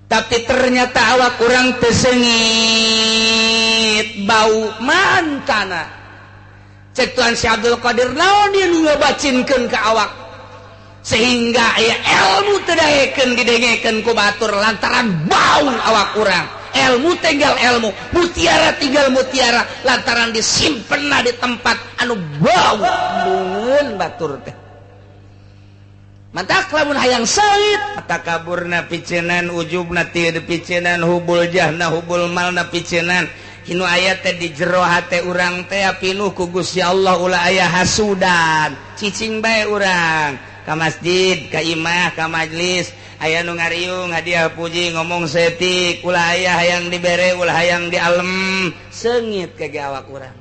Tapi ternyata awak kurang teu seungit, bau mantana. Cek Tuan Syekh Abdul Qadir, naon ieu nu ngabacinkeun ka awak sehingga aya ilmu teu daekeun didengekeun ku batur lantaran bau awak urang. Ilmu tinggal ilmu, mutiara tinggal mutiara, lantaran disimpenna di tempat anu bau embungeun batur teh. Mantak lamun hayang seungit takaburna picenan, ujubna teu dipiceunan, hubul jahna hubul malna picenan. Hinu aya teh di jero hate urang teh pinuh ku Gusti Allah, ulah aya hasudan. Cicing bae urang ka masjid, ka imah, ka majlis, aya nu ngariung hadiah puji ngomong setik, ulah aya hayang dibere, ulah hayang dialem. Seungit ka ge awak urang,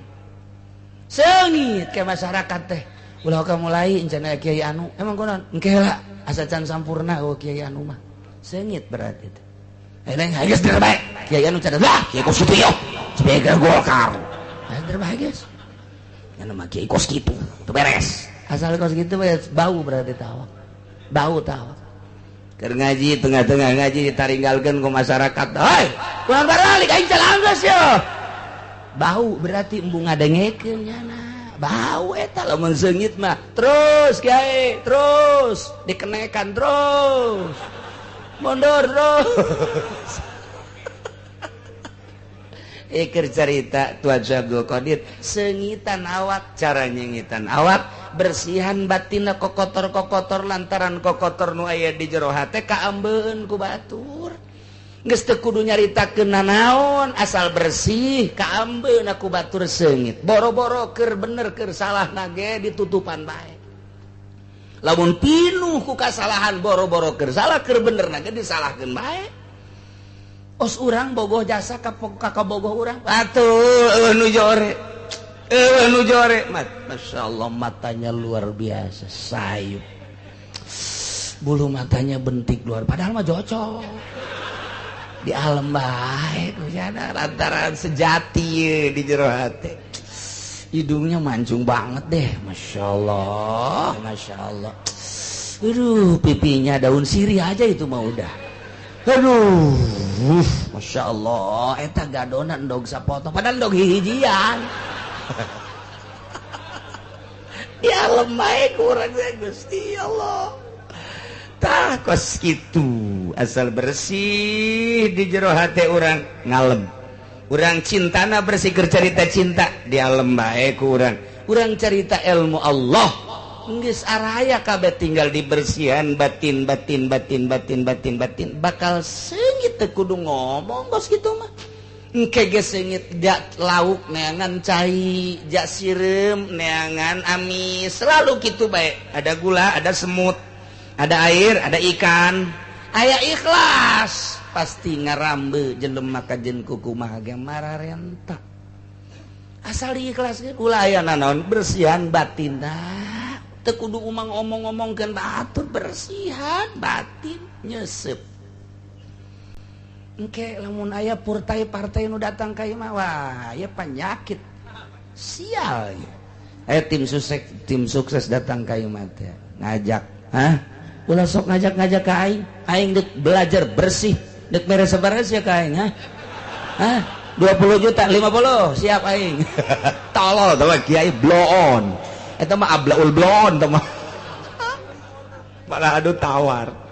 seungit ke masyarakat teh. Ulah ka mulai encana kiai anu emang kunaon engke heula asa can sampurna oh kiai anu mah. Seungit berarti teh. Neng geus terbaik kiai anu cadat lah kiai kos kitu yo sebagai Golkar. Geus terbaik geus. Nya mah kiai kos kitu teu beres. Asal kos kitu bau berarti tawak. Bau tawak. Keur ngaji tengah-tengah ngaji ditaringgalkeun ku masyarakat. Hei, kurang baralik aing calanggeus yo. Bau berarti embung ngadengekeun nyana. Bau eta lamun seungit mah terus kiai, terus dikenekan terus. Mundur terus. Iker cerita Tuan Syekh Abdul Qadir, seungitan awak, cara nyengitan awak, bersihan batinna kokotor-kokotor lantaran kokotor nu aya di jero hate kaambeun ku batur. Geus teu kudu nyaritakeun nanaon, asal bersih kaambeun ku batur seungit. Boro-boro keur bener keur salah nage ditutupan bae. Lamun pinuh ku kasalahan boro-boro keur salah keur bener nage disalahkeun bae. Os urang bogoh jasa ka kabogoh urang. Atuh nu jore. Nu jore. Masya Allah matanya luar biasa sayup. Bulu matanya bentik luar padahal mah cocok. Di alam bae kusana lantaran sejati di jero hate. Hidungnya mancung banget deh, Masya Allah, Masya Allah. Aduh, pipinya daun sirih aja itu mah udah. Aduh, Masya Allah, eta gadona endog sapotong, padahal endog hihijian. Di alam bae kurang Gusti Allah. Tah kos kitu, asal bersih di jero hate urang ngalem. Urang cintana bersih keur carita cinta di alam bae ku urang. Urang carita ilmu Allah. Geus araya kabeh tinggal dibersihan batin batin batin batin batin batin bakal seungit teu kudu ngomong kos kitu mah. Engke ge seungit jak lauk neangan cai, jak sireum neangan amis, selalu kitu bae. Ada gula, ada semut, ada air, ada ikan. Aya ikhlas pasti ngarambe jelema kajen kukumaha ge mararenta. Asal diikhlaskeun ulah aya nanaon bersihan batin dah. Teu kudu umang omong-omongkeun batur, bersihan batin nyesep. Engke lamun aya partai partai nu datang ka ieu mah wah ieu penyakit. Sial. Tim sukses datang ka ieu mah teh ngajak, hah? Ulah sok ngajak-ngajak ka aing. Aing deuk belajar bersih, deuk mere sabaraha sia ka aing, hah? Hah? 20 juta, 50, siap aing. Tolol teh kiai bloon. Eta mah ablaul bloon teh mah. Malah adu tawar.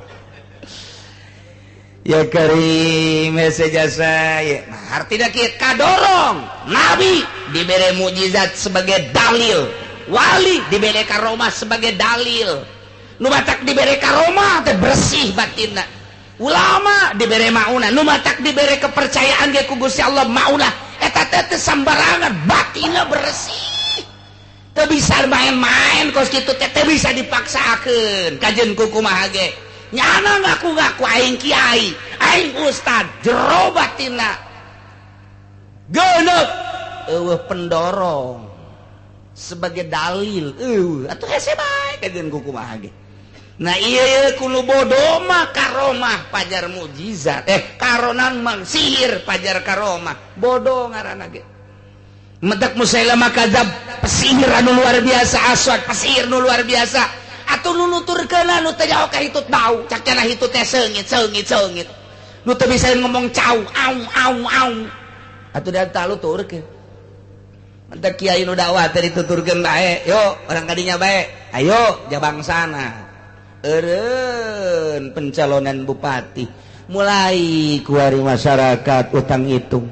Ya karim hese jasa ya. Nah, artinya kieu kadorong nabi dibere mukjizat sebagai dalil, wali dibere karomah sebagai dalil. Nu matak dibere karomah teh bersih batinna. Ulama dibere maunah, nu matak dibere kepercayaan ge ku Gusti Allah maunah. Eta teh teu sambarangan, batinna bersih. Teu bisa main-main kos kitu teh, teu bisa dipaksakeun. Kajeun kumaha ge. Nyana ngaku-ngaku aing kiai, aing ustad, jero batinna geuneup eueuh pendorong sebagai dalil. Eueuh atuh hese bae kajeun kumaha ge. Nah iya kulo bodoh mah karomah pajar mukjizat, karonan mang sihir pajar karomah bodoh ngaranna ge. Medak Musailamah kadzab pesihir anu luar biasa, aswad pesihir nu luar biasa. Atuh nu nuturkeun anu teh jauh ka hitut bau, cak cenah hitut teh seungit seungit seungit. Nu teu bisa ngomong cau au au au. Atuh da taluturkeun. Mantap kiai nu dakwah teh dituturkeun bae. Yo, orang kadinya bae. Ayo jabangsana. Eureun pencalonan bupati. Mulai kuari masyarakat utang hitung.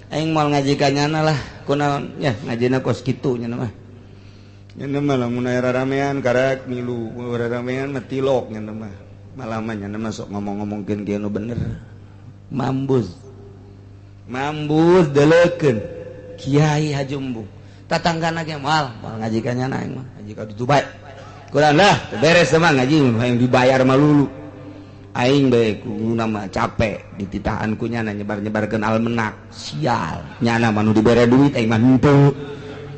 Aing moal ngaji ka nyana lah. Kunaon? Ya ngajina kos kitu nya mah. Nya mah lamun aya raramean karak milu, raramean mah tilok nya mah. Malah mah nya mah sok ngomong-ngomongkeun kieu nu bener. Mambus. Mambus deleukeun. Kiai Haji Embung. Tatanggana ge moal, moal ngaji ka nyana aing mah, ngaji ka ditu bae. Kurang lah, beres mah ngaji hayang dibayar mah lulu. Aing bae kuduna mah capek dititahan ku nyana nyebar-nyebarkeun almenak. Sial, nyana mah nu dibere duit aing mah henteu.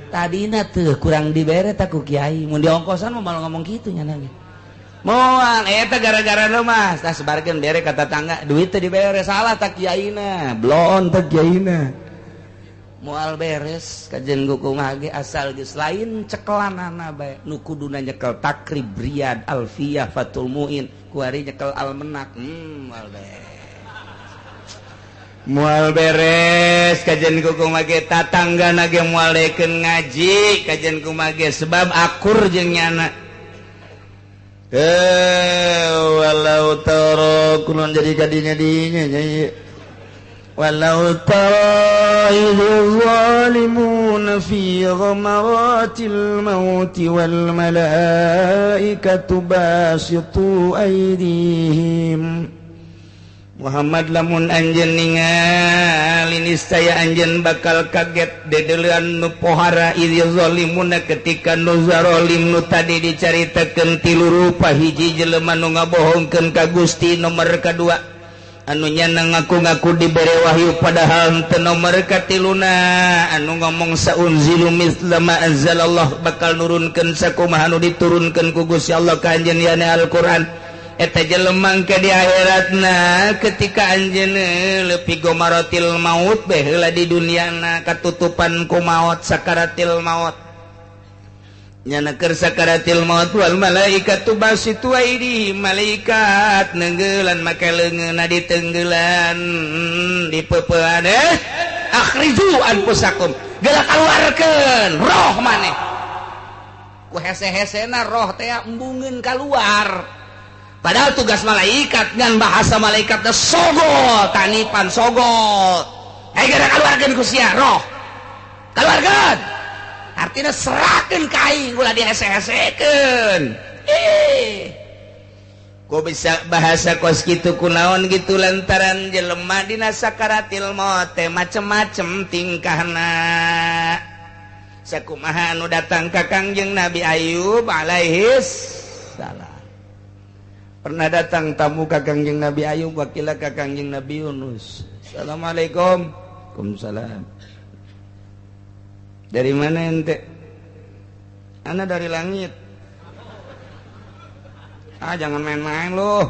Tadina teu kurang dibere ta ku kiai, mun diongkosan mah malah ngomong kitu nyana ge. Moal eta gara-gara lu mah, tah sebarkeun bere ka tatangga, duit teu dibere salah ta kiaina, bloon ta kiaina. Moal beres kajen kumaha ge asal geus lain cekelanana bae nu kuduna nyekel Takrib, Riyad, Alfiyah, Fathul Muin, kuari nyekel almenak. Moal beres. Moal beres kajen kumaha ge tatanggana ge moal dekeun ngaji kajen kumaha ge sebab akur jeung nyana. Walau tara kunon jadi kadinya dinya nya. Walau tara idh zalimuna fi ghamaratil maut wal malaikatu basitu aydihim. Muhammad lamun anjeun ningali niscaya anjeun bakal kaget dedelean nu pohara idh zalimuna ketika nu zalim nu tadi dicaritakeun tilu rupa hiji jelema nu ngabohongkeun ka Gusti nomor kadua anu nyana ngaku-ngaku dibere wahyu padahal teu nomor katiluna anu ngomong saunzilu mitsla ma anzalallah bakal nurunkeun sakumaha anu diturunkeun ku Gusti Allah ka anjeun yane Al-Qur'an eta jelema ke di akhiratna ketika anjeun leupi gomaratil maut beh heula di duniana katutupan ku maot sakaratil maut nyana keur sakaratil maut wal malaikatu basitu aidi malaikat neunggelan make leungeunna ditenggelan dipeupean akhriju anfusakum geura kaluarkeun roh maneh ku hese-hesena roh teh embungeun kaluar padahal tugas malaikat ngan bahasa malaikat teh sogol tanipan sogol geura kaluarkeun ku sia roh kaluarkeun artinya serahkeun ka aing ulah dihese-hesekeun. Kok bisa bahasa kos kitu kunaon gitu lantaran jelema dina sakaratil maut teh macem-macem tingkahna. Sakumaha anu datang ka Kangjeng Nabi Ayub alaihis salam. Pernah datang tamu ka Kangjeng Nabi Ayub wakila ka Kangjeng Nabi Yunus. Assalamualaikum. Waalaikumsalam. Dari mana ente? Ana dari langit. Ah, jangan main-main loh.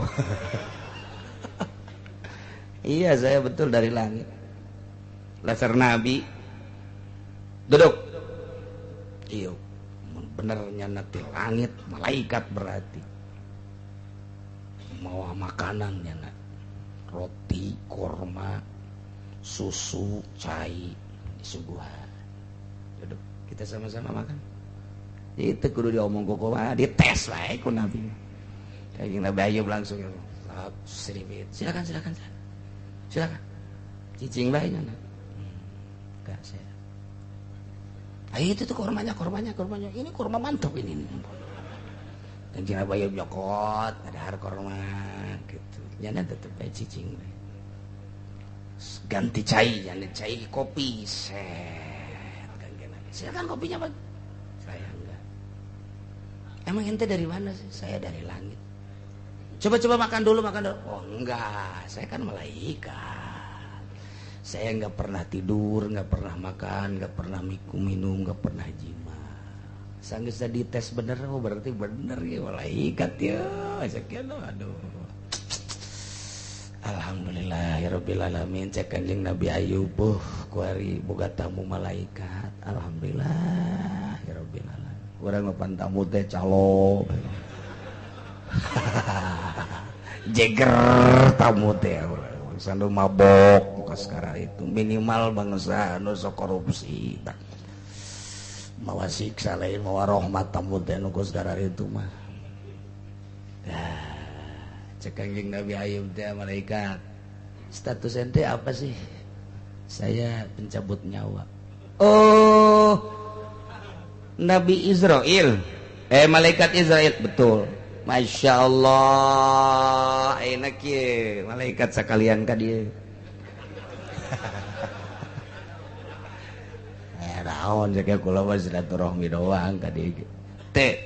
Iya, saya betul dari langit. Laser Nabi. Duduk. Iya, benernya nanti langit, malaikat berarti. Mau makanan ya nak. Roti, korma, susu, cai, disuguhan. Duduk, kita sama-sama makan. Itu kudu diomong kok mah dites wae ku Nabi. Kayak Nabi Ayub langsung seribit. Silakan, silakan, silakan. Silakan. Cicing bae nya. Enggak saya. Ayo itu tuh kormanya, kormanya, kormanya. Ini korma mantap ini. Kanjeng Nabi Ayub nyokot, ada korma gitu. Nyana tetep bae cicing bae. Ganti cai, nyana cai kopi set. Silakan kopinya, Pak. Saya enggak. Emang ente dari mana sih? Saya dari langit. Coba-coba makan dulu, makan dulu. Oh enggak, saya kan malaikat. Saya enggak pernah tidur, enggak pernah makan, enggak pernah minum, enggak pernah jima. Sanggeus dites bener, oh berarti bener ya malaikat ya. Sekian aduh. Alhamdulillah ya rabbil alamin cek Kanjeng Nabi Ayub kuari boga tamu malaikat. Alhamdulillah ya rabbil alamin. Urang mah tamu teh calo. Jeger tamu teh Bangsa nu mabok sekarang itu minimal bangsa nu sok korupsi. Mawa siksa lain mawa rahmat tamu teh nu sekarang itu mah. Dah, cek Kangjeng Nabi Ayub teh malaikat. Status ente apa sih? Saya pencabut nyawa. Oh, Nabi Israel. Malaikat Israel, betul. Masya Allah, enak ye, malaikat sekalian ka dieu. Naon cek kula mah silaturahmi doang ka dieu. Teh,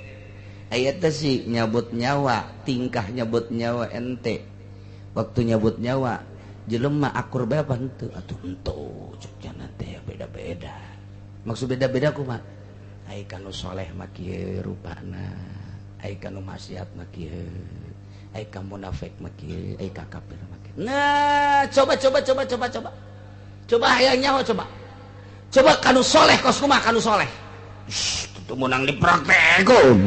aya teh sih nyabut nyawa, tingkah nyabut nyawa ente. Waktu nyabut nyawa, jelema akur bae apa henteu? Atuh henteu, cek cenah teh beda-beda. Maksud beda-beda kumaha? Ai kanu soleh mah kieu rupana. Ai kanu maksiat mah kieu, ai ka munafik mah kieu, ai ka kafir mah kieu. Nah, coba coba coba coba coba. Coba hayang nyaho coba. Coba kanu soleh kos kumaha kanu soleh. Shh, itu menang dipraktekeun.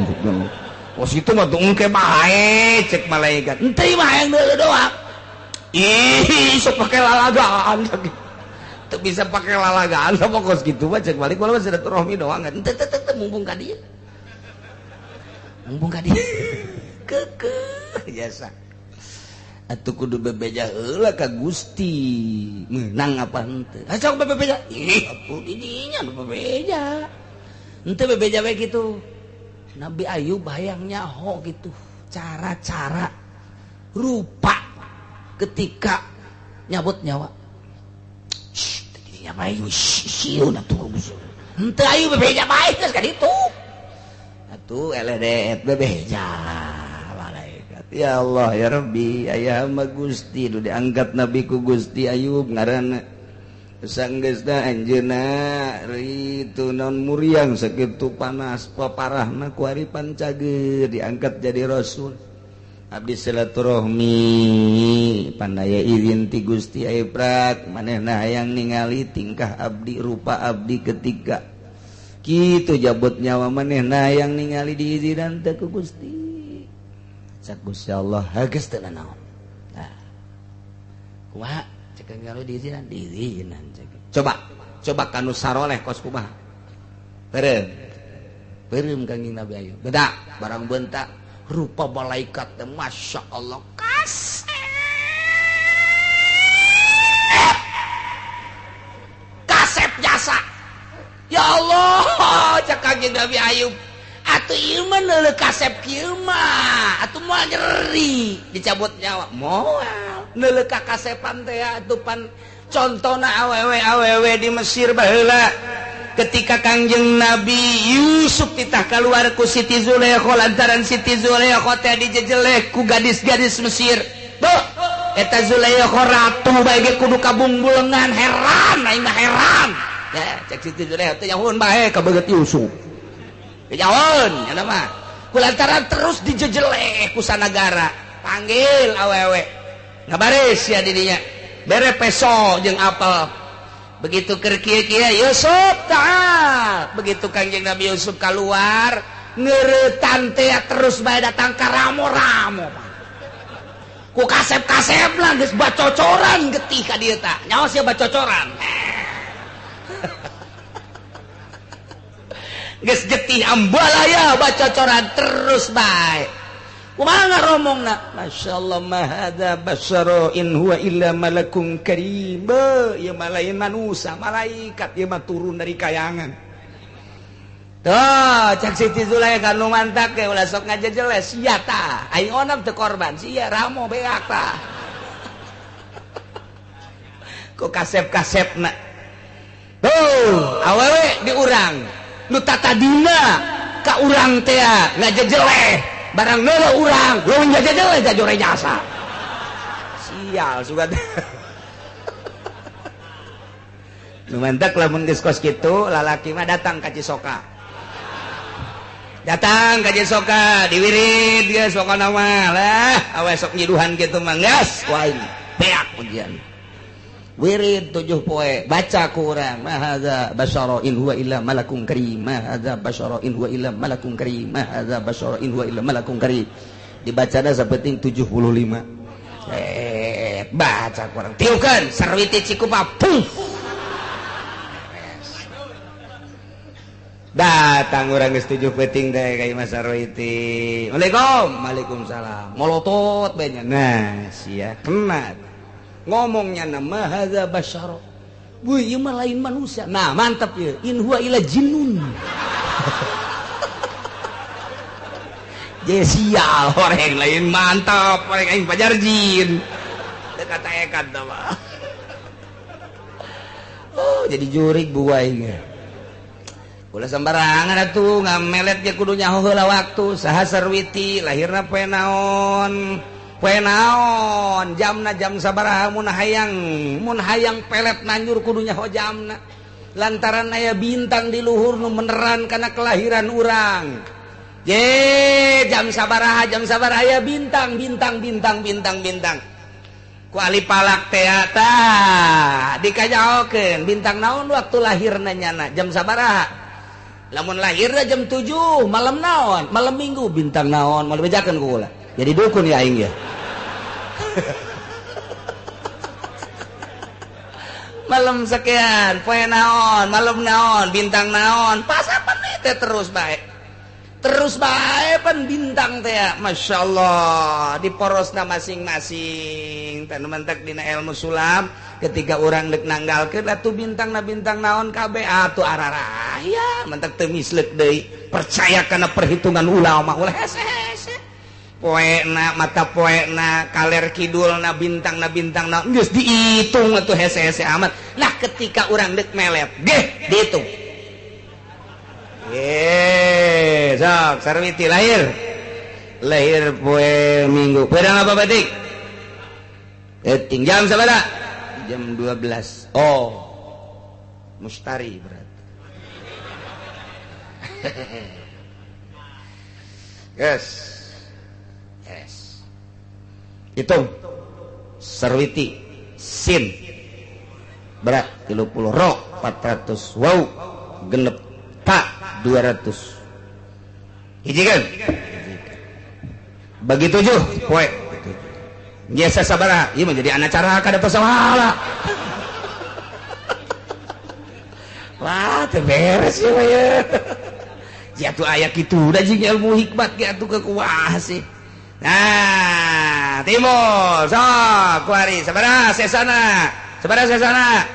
Kos itu mah tungke bae cek malaikat. Henteu mah hayang deuleu doang. Ih, sok pake lalagaan. Teu bisa pake lalagaan sama kos kitu mah cek balik kula mah silaturahmi doang. Henteu teu teu mumpung ka dieu. Mumpung ka dieu. Keukeuh biasa. Atuh kudu bebeja heula ka Gusti. Meunang apa henteu? Ha sok bebeja. Ih, atuh di dinya nu bebeja. Henteu bebeja we kitu. Nabi Ayub hayang nyaho gitu. Cara-cara rupa ketika nyabut nyawa. Shh, teu dinya bae sieun atuh Gusti. Henteu ayu bebeja bae geus ka ditu. Atuh eleh deet bebeja malaikat. Ya Allah ya Rabbi, aya mah Gusti nu diangkat Nabi ku Gusti Ayub ngaranna. Sanggeusna anjeunna ritu naon muriang sakitu panas paparahna ku ari pancageur diangkat jadi rasul. Abdi silaturahmi pandaya izin ti Gusti Ayub prak manehna hayang ningali tingkah abdi rupa abdi ketika kitu jabut nyawa manehna hayang ningali diizinan teh ku Gusti. Cak Gusti Allah hageus teu nanaon. Nah. Kumaha cek ningali diizinan diizinan cek. Coba coba kanu saroleh kos kumaha. Beureum. Beureum Kangjeng Nabi Ayub. Beda barang bentak rupa malaikat teh Masya Allah kasep kasep jasa. Ya Allah cek Kangjeng Nabi Ayub atuh ieu mah neuleuh kasep kieu mah atuh moal nyeri dicabut nyawa moal neuleuh ka kasepan teh atuh pan contona awewe-awewe di Mesir baheula ketika Kangjeng Nabi Yusuf titah keluar ku Siti Zulaikha lantaran Siti Zulaikha teh dijejelek ku gadis-gadis Mesir. Duh, eta Zulaikha ratu bae ge kudu kabungbulengan heran aing mah heran. Ya, cek Siti Zulaikha teh nyahoeun bae ka beungeut Yusuf. Nyahoeun nya mah. Ku lantaran terus dijejelek ku sanagara. Panggil awewe. Ngabaris sia di dinya. Bere peso jeung apel. Begitu keur kieu-kieu Yusuf ta'al. Begitu Kangjeng Nabi Yusuf keluar ngeuretan teh terus bae datang ka ramo-ramo. Ku kasep-kasep lah geus bacocoran getih ka dieu tah. Nyaho sia bacocoran. Geus getih ambalaya bacocoran terus bae. Kumaha ngaromongna? Masyaallah ma hadza basyara in huwa illa malakun karim. Ieu mah lain manusia, malaikat ieu mah turun dari kayangan. Tuh, cek Siti Zulaikha nu mantak ge ulah sok ngajejeles sia tah. Aing onam teu korban, sia ramo beak tah. Ku kasep-kasepna. Tuh, awewe di urang nu tatadina ka urang teh ngajejeleh. Barang neuleuh urang, leuwih ngajejeleh jajore jasa. Sial sugan. Nu mantak lamun geus kos kitu, lalaki mah datang ka Cisoka. Datang ka Cisoka, diwirid geus pokona mah lah, awe sok nyiduhan kitu mah geus ku aing. Beak ujian. Wirid 7 poe, baca ku urang, ma hadza basyara in huwa illa malakun karim, ma hadza basyara in huwa illa malakun karim, ma hadza basyara in huwa illa malakun karim. Dibacana sapenting 75. Baca kurang tiukeun Sarwiti Cikupa puf. Datang urang geus 7 peuting teh ka Imah Sarwiti. Waalaikum. Waalaikumsalam. Molotot bae nya. Nah, sia kena. Ngomongnya nama hadza basyara. Wih, ieu mah lain manusia. Nah, mantap ieu. In huwa illa jinnun. Je sial orang lain mantap, orang aing pajar jin. Teu kata ekat tah mah. Oh, jadi jurig bu aing. Ulah sembarangan atuh ngamelet ge kudu nyaho heula waktu. Saha Sarwiti lahirna poe naon? Poe naon? Jamna jam sabaraha mun hayang pelet nanjur kudu nyaho jamna. Lantaran aya bintang di luhur nu meneran kana kelahiran urang. Je jam sabaraha aya bintang bintang bintang bintang bintang. Ku ahli palak teh tah dikajaokeun bintang naon waktu lahirna nyana jam sabaraha. Lamun lahirna jam 7 malam naon, malam Minggu bintang naon, mau dibejakeun ku kula. Jadi dukun ya aing ya. Malam sekian, poe naon, malam naon, bintang naon, pas apa teh terus bae. Terus bae pan bintang teh, Masya Allah, di porosna masing-masing. Tanu mentek dina ilmu sulam, ketika orang dek nanggalkeun atuh bintangna bintang naon kabeh atuh araraya, mentek teu misleuk deui. Percaya kana perhitungan ulama ulah hese-hese. Poena mata poena kaler kidulna bintangna bintang naon geus dihitung atuh hese-hese amat. Nah, ketika orang dek melet geh dihitung. Sok Sarwiti lahir poe Minggu. Pedang apa batik? Eting jam sabaraha? Jam 12. Oh. Mustari berarti. Yes. Yes. Hitung. Sarwiti sin berat 30 ro 400 waw genep ta 200. Hiji kan? Bagi 7 poe. Biasa sabaraha? Ieu mah jadi anak cara kada pasahala. Wah, teu beres ieu mah ye. Jatuh aya kitu da jeung ilmu hikmat ge atuh kekuah sih. Nah, timur sok kuari sabaraha sesana? Sabaraha sesana?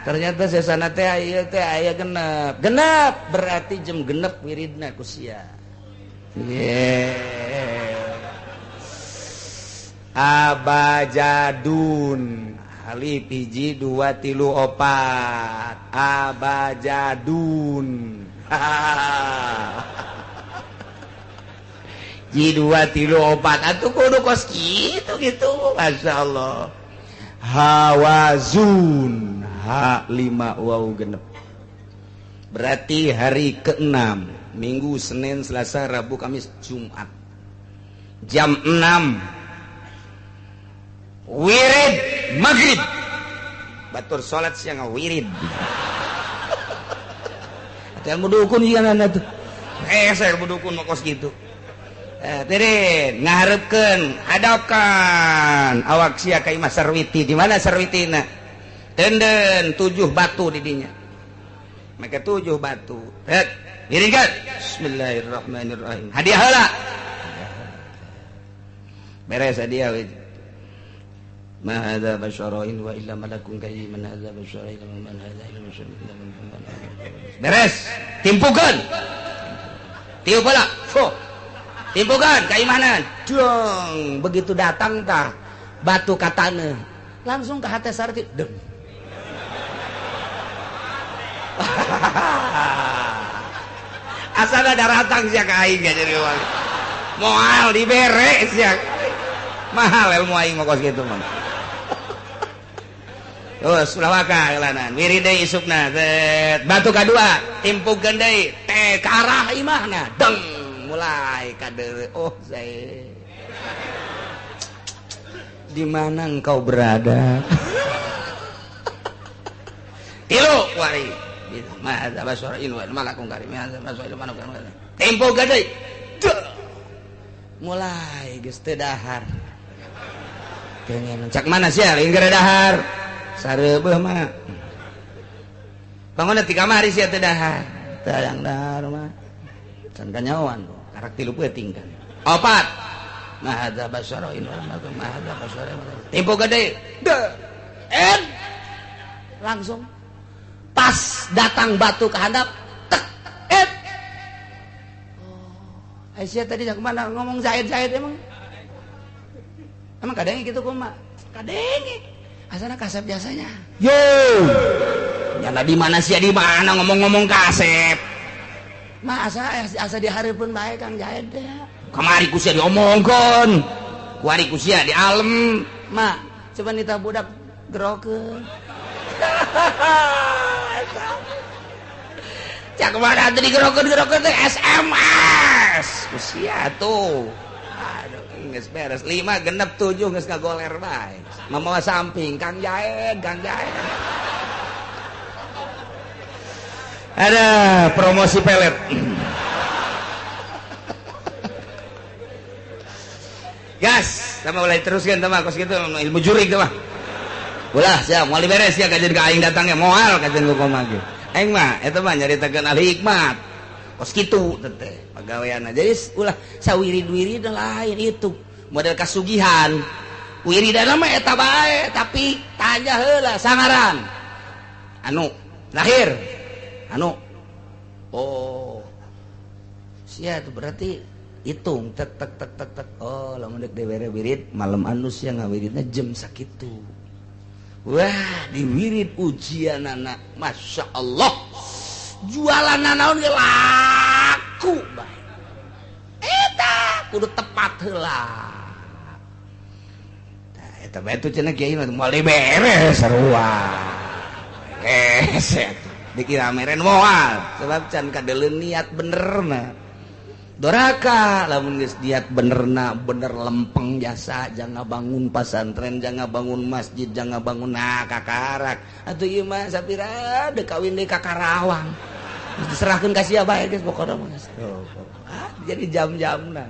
Ternyata sesana teh ieu teh aya genep. Genep berarti jam genep wiridna ku sia. Yeah. Abajadun alif 1 2 3 4 abajadun. Ji 2 3 4 atuh kudu kos kitu gitu. Masya Allah. Hawazun H 5 waw genep. Berarti hari ke-6, Minggu, Senin, Selasa, Rabu, Kamis, Jumat. Jam 6 wirid maghrib. Batur salat siang wirid. Atuh ilmu dukun ieu atuh. Saya ilmu dukun mah kos kitu. Tirin ngaharepkeun, hadapkan awak sia ka imah Sarwiti. Di mana Sarwitina? Tenden 7 batu di dinya. Maka 7 batu. Hek, miringkan. Bismillahirrahmanirrahim. Hadiah heula. Beres hadiah we. Ma hadza basyarun wa illa malakun karim man hadza basyarun illa man hadza illa basyarun illa man. Beres. Timpukeun. Tiup heula. Fuh. Timpukeun ka imahna. Dong, begitu datang tah batu ka taneuh. Langsung ke hate Sarti. Deng. Asal ada ratang sia ka aing jadi wali. Moal dibere sia. Mahal ilmu aing mah kos kitu mah. Terus ulah waka eulanan. Wirid deui isukna. Batu kadua timpukeun deui teh ka arah imahna. Deng mulai kadeure. Oh saya. Di mana engkau berada? Tilu wari. Tempo gade. Mulai geus teu dahar. Pengen cak mana sih lain gara dahar. Sareubeuh mah. Bangun ti kamari sia teu dahar. Teu hayang dahar mah. Can kanyaoan karak 3 peuting kan. Opat. Ma hadza basyara in ma hadza basyara. Tempo gede. En langsung pas datang batu ke handap tek et. Oh, Aisyah tadi jak mana ngomong Zaid-Zaid emang. Emang kadenge gitu kumaha? Kadenge. Asana kasep biasanya. Yo. Nyana di mana sih di mana ngomong-ngomong kasep. Mah asa dihareupeun bae Kang Zaid teh. Kamari ku sia diomongkeun. Kuari ku sia di alem. Mak, coba nita budak gerokeun. Cak mana tadi gerokeun-gerokeun teh SMS. Ku sia tuh. Aduh, geus beres 5 genep 7 geus kagoler bae. Mamawa samping Kang Jaed, Kang Jaed. Ada promosi pelet. Gas, sama mulai teruskan sama kos gitu ilmu jurik tuh mah. Ulah siap, moal beres ya kajian ka aing datangnya moal kajian ku kumaha ge. Aing mah eta mah nyaritakeun ahli hikmat. Kos kitu teh pagaweanna. Jadi ulah sawirid-wirid lain itu model kasugihan. Wiridana mah eta bae tapi tanya heula sangaran. Anu lahir anu oh sia itu berarti hitung tek tek tek tek tek oh lamun deuk dibere wirid malam anu sia ngawiridna jam sakitu. Wah diwirid ujianana Masya Allah jualan naon ge laku bae eta kudu tepat heula. Tah eta bae tuh cenah kiai mah moal beres sarua beres dikira meren moal sebab can kadeuleun niat benerna doraka lamun geus niat benerna bener lempeng jasa jangan bangun pasantren jangan bangun masjid jangan bangun nah kakarak atuh ieu mah sapira deuk kawin deui ka Karawang diserahkeun ka sia bae geus pokona mah jadi jam-jamna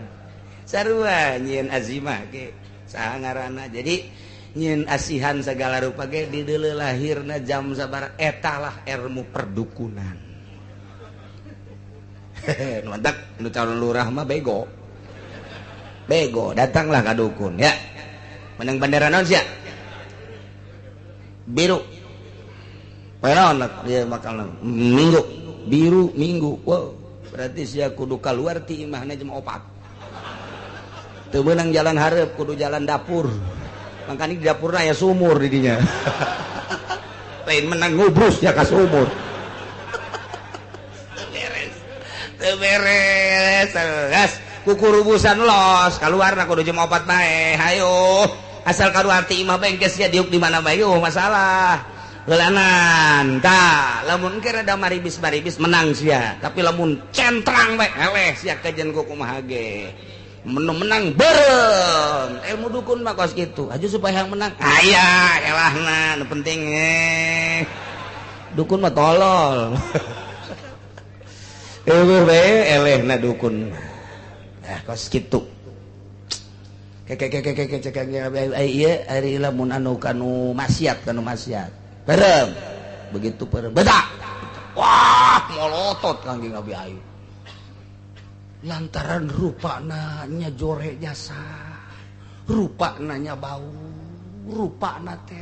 sarua nyieun azimah ge saha ngaranna jadi nyin asihan segala rupa ge di deuleu lahirna jam sabaraha eta lah ilmu perdukunan. Mantak nu calon lurah mah bego. Bego datanglah ka dukun ya. Menang bendera naon sia? Biru. Peron dia bakal minggu biru minggu. Wow, berarti sia kudu kaluar ti imahna jam 4. Teu meunang jalan hareup kudu jalan dapur. Makanya di dapurna ya sumur di dinya. Lain menang ngubrus ya ka sumur. Beres. Teu beres. Gas kukurubusan los kaluarna kudu jam 4 bae. Hayo. Asal kaluar ti imah bae geus sia diuk di mana bae eueuh masalah. Heulanan tah lamun engke rada maribis-maribis menang sia. Tapi lamun centrang bae eleh sia kajen ku kumaha ge. Menang bareng ilmu dukun mah kos gitu aja supaya yang menang aya elahna nu penting dukun mah tolol eueuh bae elehna dukun ah kos kitu keke cek ieu ari lamun anu kanu maksiat bareng begitu bareng bedak wah molotot Kangjeng Nabi Ayub lantaran rupa nanya jorek jasa rupa nanya bau rupa teh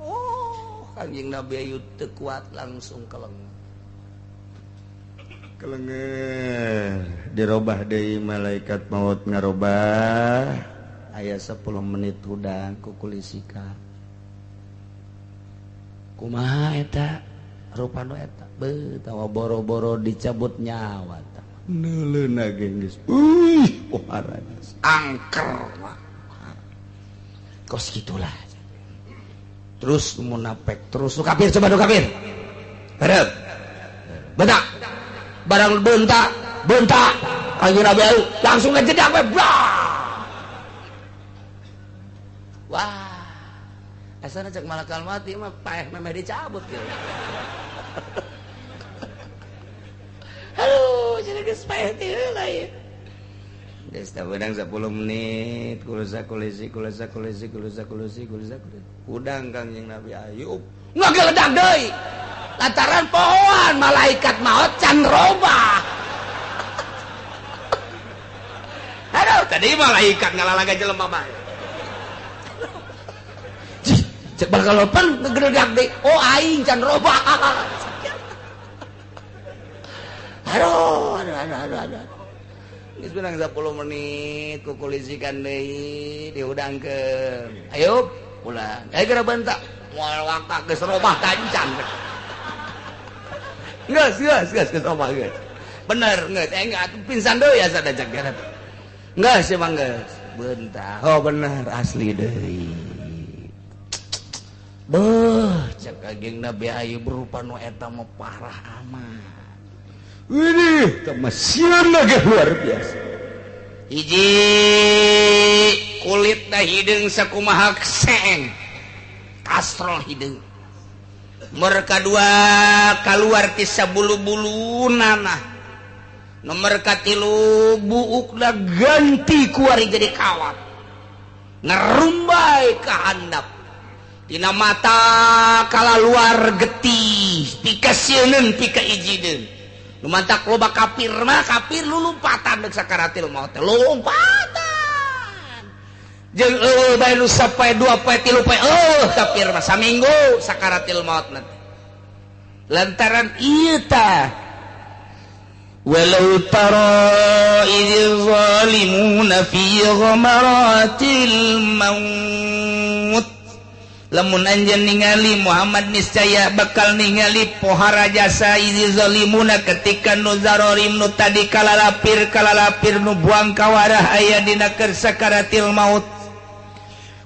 oh Kangjeng Nabi Ayub teu kuat langsung keleng kelenger dirobah deui malaikat maut ngarobah aya 10 menit hudang ku kulisika kumaha eta rupa nu eta beuh tawa boro-boro dicabut nyawa neuleuna ge geus uih pohara angker mah kos gitulah terus munafik terus nu kafir coba nu kafir bareng bentak barang bentak bentak Kangjeng Nabi langsung ngejedak we wah asana cek malakal mati mah paeh memeh dicabut gitu. Aduh, jadi geus paeh teh heula ieu. Geus tah beunang 10 menit kulusa kulisi kulusa kulisi kulusa kulisi kulusa udang Kangjeng Nabi Ayub ngageledak deui lantaran pohoan malaikat maot can robah. Aduh tadi malaikat ngalalaga jelema mah. Cek bakal lopan ngegeledak deui. Oh aing can robah. Aduh aduh aduh aduh aduh. Geus beunang 10 menit kukulisikan deui diudangkeun. Ayo pulang. Ayo geura bentak. Moal wakak geus robah tancan. Geus geus geus geus robah geus. Bener geus enggak pingsan deui asa da cek geus. Geus emang geus. Bentak. Oh bener asli deui. Beuh cek Kangjeng Nabi Ayub rupa nu eta mah parah amat. Widih, sieun lagi luar biasa. Hiji kulit dah hideung sakumaha seeng. Kastrol hideung. Nomor kadua kaluar ti sabulu-bulu nanah. Nomor katilu buukna ganti kuari jadi kawat. Ngerumbai ka handap. Tina mata kalaluar getih, pikasieuneun pikaijideun. Lumantak loba kafir mah kafir lu lompatan deuk sakaratil maut teh lompatan jeung eueuh bae nu sapoe dua poe tilu poe eueuh kafir mah saminggu sakaratil maut nanti lantaran ieu tah walau tara idz zalimuna fi ghamaratil maut lamun anjeun ningali Muhammad niscaya bakal ningali pohara jasa izi zalimuna ketika nu zarorim nu tadi kalalapir kalalapir nu buang kawarah aya dina keur sakaratil maut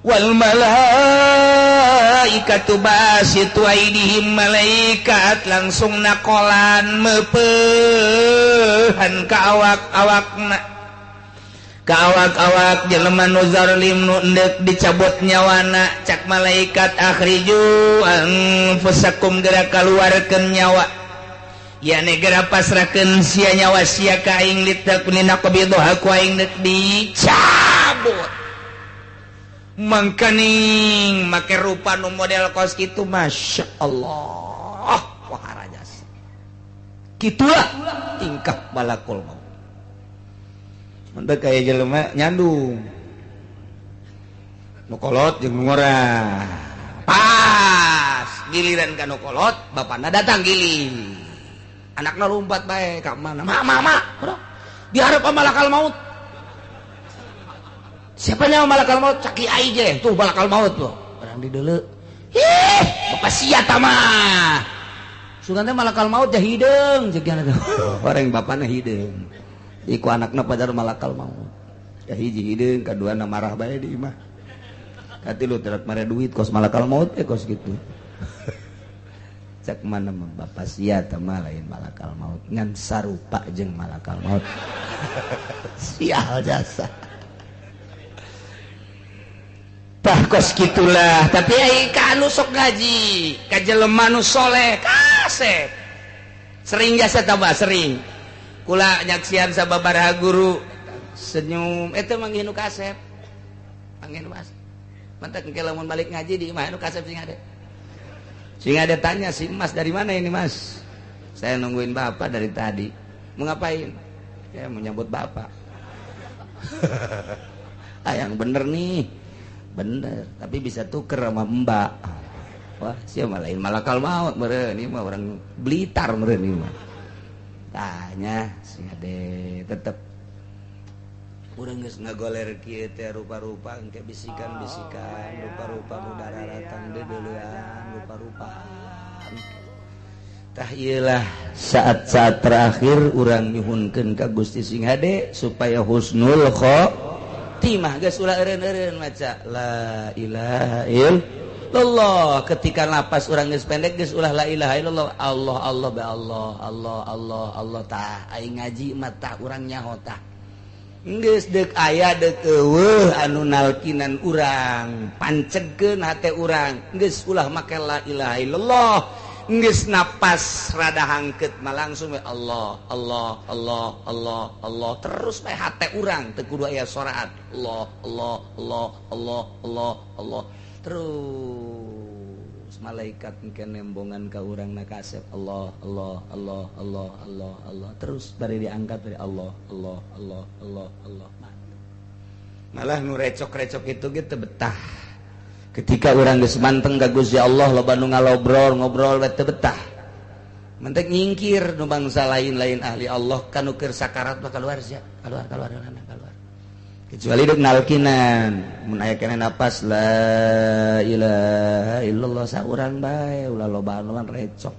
wal malaikatu basitu aidihim malaikat langsung nakolan meupehan ka awak-awakna ka awak-awak jelema nu zalim nu endek dicabut nyawana cak malaikat akhriju anfusakum geura kaluarkeun nyawa yane geura pasrahkeun sia nyawa sia ka aing litakuna qabidha ku aing deuk dicabut mangkaning make rupa nu model kos kitu Masya Allah wahara jasa kitulah tingkah malakul maut. Mantap kaya jelema nyandung nu kolot jeung nu ngora pas giliran ka nu kolot bapana datang giling anakna lompat bae ka mana ma ma ma diharap malakal maut siapa nyawa malakal maut cak kiai je tuh malakal maut tuh orang di deuleu ih bapak sia mah sugan teh malakal maut teh hideung ceuk orang bapana hideung iku anakna padahal malakal maut ya hiji hideung kaduana marah bae di imah katilu terak mare duit kos malakal maut teh kos gitu cak mana mah bapak sia teh mah lain malakal maut ngan sarupa jeung malakal maut sial jasa tah kos gitulah tapi ai ka anu sok ngaji ka jelema nu soleh kasep sering jasa tambah sering kula nyaksian sababaraha guru senyum eta manggih nu kasep manggih nu kasep mantak engke lamun balik ngaji di imah nu kasep sing ada tanya si Mas dari mana ini Mas saya nungguin bapak dari tadi mau ngapain saya mau nyambut bapak ah yang bener nih bener tapi bisa tuker sama mbak wah siapa lain malakal maut meureun ieu mah orang Blitar meureun ieu mah tanya sing ade tetep urang geus ngagoler kieu teh rupa-rupa engke bisikan-bisikan rupa-rupa nu dararatang deudeulean rupa-rupa tah ieu lah saat-saat terakhir urang nyuhunkeun ka Gusti sing hade supaya husnul khotimah geus ulah eureun-eureun maca la ilaha illallah ketika napas urang geus pendek geus ulah la ilaha illallah Allah Allah ba Allah Allah Allah Allah tah aing ngaji mah tah urang nyaho tah geus deuk aya deuk eueuh anu nalkinan urang pancegkeun hate urang geus ulah make la ilaha illallah Geus napas rada hangkeut mah langsung we Allah Allah Allah Allah Allah terus we hate urang teu kudu aya soraat Allah Allah Allah Allah Allah Allah terus malaikat engke nembongan ka urang na kasep Allah Allah Allah Allah Allah Allah terus bari diangkat dari Allah Allah Allah Allah Allah. Malah nu recok-recok itu gitu betah. Ketika orang geus manteng ka Gusti Allah loba nu ngalobrol ngobrol we teu betah. Mentek nyingkir nu bangsa lain-lain ahli Allah kanu keur sakarat mah keluar sia, keluar keluar keluar. Kecuali deuk nalkinan, mun aya keneh napas la ilaha illallah saurang bae ulah loba-loba recok.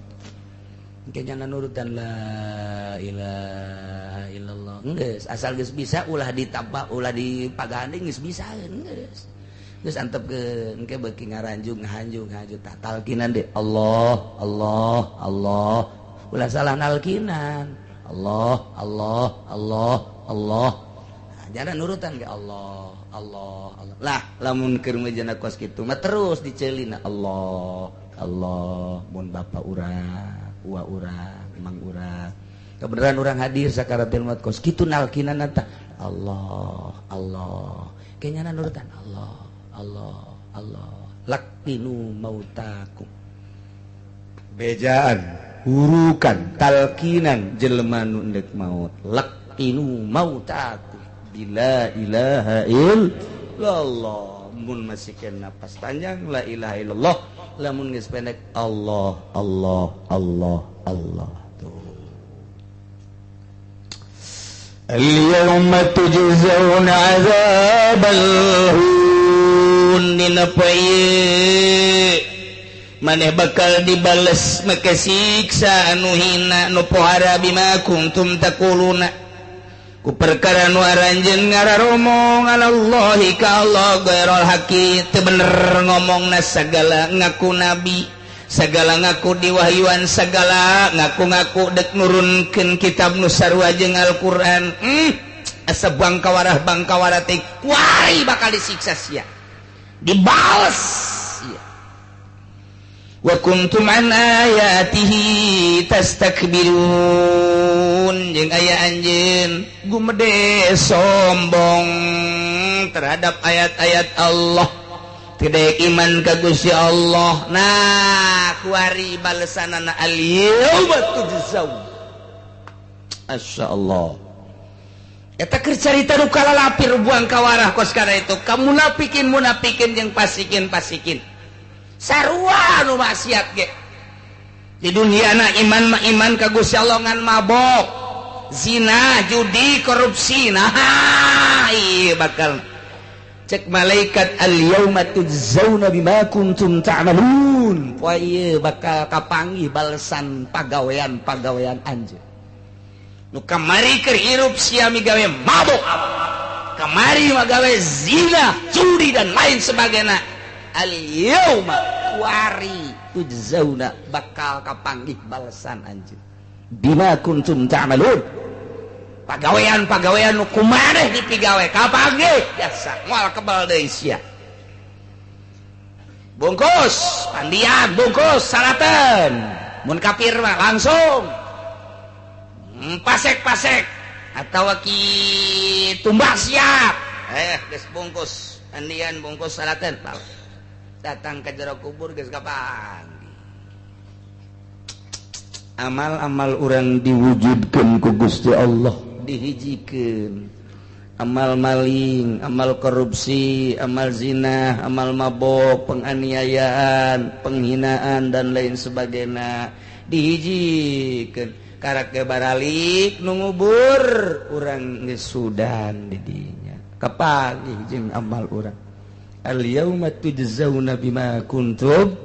Engke nyana nurutan la ilaha illallah. Geus asal geus bisa ulah ditambah ulah dipagahan geus bisa geus. Geus antepkeun engke beuki ngaranjung ngahanjung ngahanjung tah talkinan deui Allah Allah Allah ulah salah nalkinan Allah Allah Allah Allah. Nah, jangan nurutan ke Allah Allah Allah lah lamun keur mejana kos kitu mah terus diceulina Allah Allah mun bapa urang uwa urang emang urang kebenaran urang hadir sakaratul maut kos kitu nalkinan tah Allah Allah kayaknya nurutan Allah Allah Allah laqinu mautakum bejaan hurukan talkinan jelema nu endek maut laqinu mautakum bila ilaha illallah mun masih kena napas panjang la ilaha illallah lamun geus pendek Allah Allah Allah Allah. Tuh al-yawma tujzauna 'adzabal dina poe maneh bakal dibales make siksa anu hina nu pohara bima kuntum taquluna ku perkara nu aranjeun ngararomong alallahi ka Allah ghairul haqi teu bener ngomongna sagala ngaku nabi sagala ngaku diwahyuan sagala ngaku-ngaku dek nurunkeun kitab nu sarua jeung Al-Qur'an. Asa bangkawarah bangkawarah teh kuari bakal disiksa sia dibales ya. Wa kuntum an ayatihi tastakbirun jeung aya anjeun gumede sombong terhadap ayat-ayat Allah tidak iman ka Gusti Allah. Nah kuari balesanana al-yauma tujzaun. Masyaallah. Eta keur carita nu kalalapir buang kawarah kos kana itu ka munafikin munafikin jeung pasikin pasikin sarua nu maksiat ge di dunia na iman mah iman ka Gusti Allah ngan mabok zina judi korupsi. Nah ieu bakal cek malaikat al yauma tujzauna bima kuntum ta'malun poe ieu bakal kapanggih balesan pagawean-pagawean anjeun nu kamari keur hirup sia migawe mabok kamari magawe zina judi dan lain sebagainya al yauma kuari tujzauna bakal kapanggih balesan anjeun bima kuntum ta'malun pagawean-pagawean nu kumaneh dipigawe kapanggih biasa moal kebal deui sia bungkus pandian bungkus salaten mun kafir mah langsung pasek-pasek atau ki tumbak siap geus bungkus andian bungkus salaten datang ke jero kubur geus kapanggih. Amal-amal urang diwujudkeun ku Gusti Allah dihijikeun amal maling, amal korupsi, amal zina, amal mabok, penganiayaan, penghinaan dan lain sebagainya dihijikeun karak ge baralik nu ngubur urang geus sudan di dinya kapanggih jeung amal urang al yauma tujzauna bima kuntum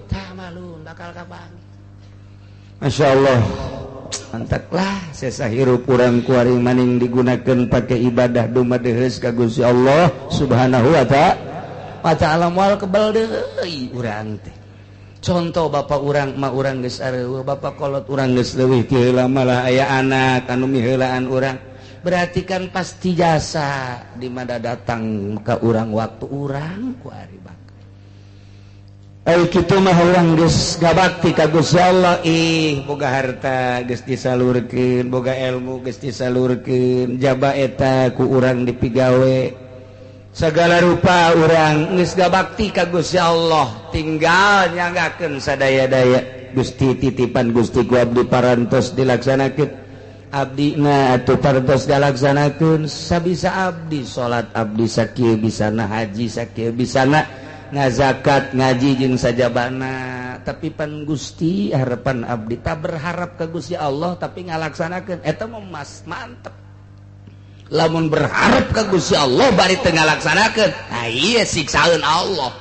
ta'malun bakal kapanggih. Masyaallah mantaklah sesa hirup urang kuari maning digunakeun pake ibadah dumadeheus ka Gusti Allah Subhanahu wa ta'ala moal kebal deui urang teh. Contoh bapak urang ma urang geus areueuh bapak kolot urang geus leuwih ti heula malah aya anak anu miheulaan urang berarti kan pasti jasa di mana datang ke urang waktu urang ku ari bakal. Ai kitu mah urang geus gabakti ka Gusti Allah. Ih boga harta geus disalurkeun, boga ilmu geus disalurkeun, jaba eta ku urang dipigawe. Segala rupa urang geus gabakti ka Gusti Allah, tinggal nyanggakeun sadaya-daya. Gusti titipan Gusti ku abdi parantos dilaksanakeun. Abdi na atuh parantos dilaksanakeun sabisa abdi salat abdi sakieu bisana, haji sakieu bisana, ngazakat ngaji jeung sajabana. Tapi pan Gusti harapan abdi tak berharap ka Gusti Allah tapi ngalaksanakeun eta mah mas mantep. Lamun berharap ka Gusti Allah bari teu ngalaksanakeun, nah ieu siksaeun Allah.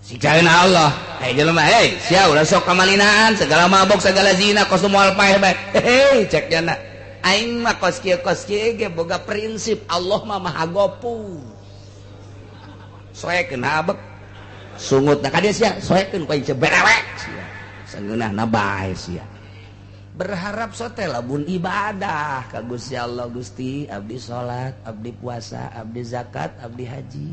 Siksaeun Allah. Hei jelema, hei sia ulah sok kamalinaan, segala mabok, segala zina, kos moal paeh bae. Hei cek jana. Aing mah kos kieu ge boga prinsip Allah mah Maha Gopur. Soekeun habek sungut na ka dieu sia, soekeun ku aing berewek sia. Sangeunahna bae sia. Berharap sote lamun ibadah ka Gusti Allah. Gusti abdi salat, abdi puasa, abdi zakat, abdi haji,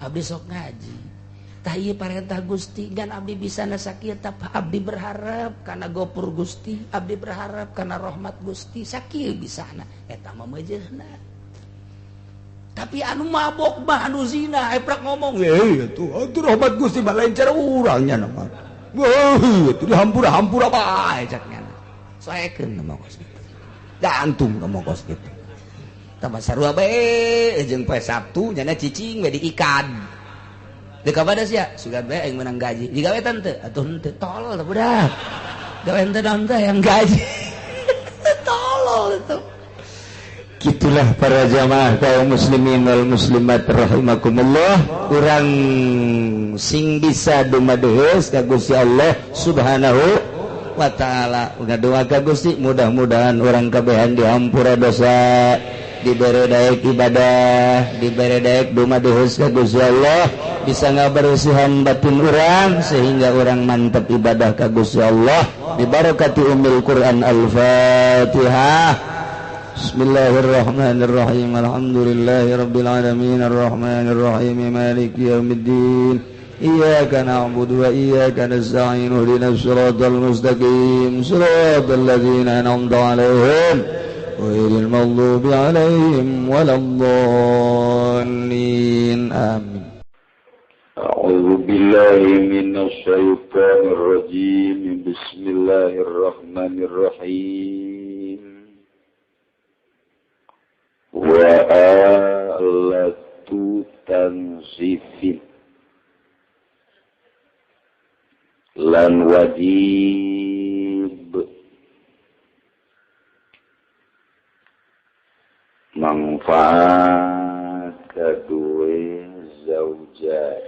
abdi sok ngaji. Tah ieu parentah Gusti gan abdi bisa sakieu, tap abdi berharap kana gopur Gusti, abdi berharap kana rahmat Gusti, sakieu bisana eta mah meujeuhna. Tapi anu mabok mah anu zina eprak ngomong, "Eh atuh atuh rahmat Gusti mah lain cara urang nya mah." Wah, atuh dihampura-hampura bae cak nya. Soekeun ngomong kos kitu. Gantung ngomong kos kitu. Tambah sarua bae jeung poe Sabtu nyana cicing we diikan. Deuk ka pada sia, sugan bae aing meunang gaji. Digawe teu? Atuh henteu, tolol teh budak. Gawe henteu naon teh yang gaji. Tolol itu. Gitulah para jamaah kaum muslimin wal muslimat rahimakumullah. Urang sing bisa dumadeus ka Gusti Allah Subhanahu wa ta'ala. Ngadoa ka Gusti mudah-mudahan urang kabehan dihampura dosa, dibere daek ibadah, dibere daek dumadeus ka Gusti Allah, bisa ngabersihan batin urang sehingga urang mantep ibadah ka Gusti Allah. Bibarakati ummil Quran. Al-Fatihah. Bismillahirrahmanirrahim. Alhamdulillahirabbil alamin arrahmanirrahim maliki yaumiddin. Iyyaka na'budu wa iyyaka nasta'in ihdinas siratal mustaqim siratal ladzina an'amta 'alaihim ghairil maghdubi 'alaihim waladdallin. Amin. A'udzu billahi minasy syaithanir rajim. Bismillahirrahmanirrahim. Wa alatu tanzifin lan wajib manfaat kedua zaujah.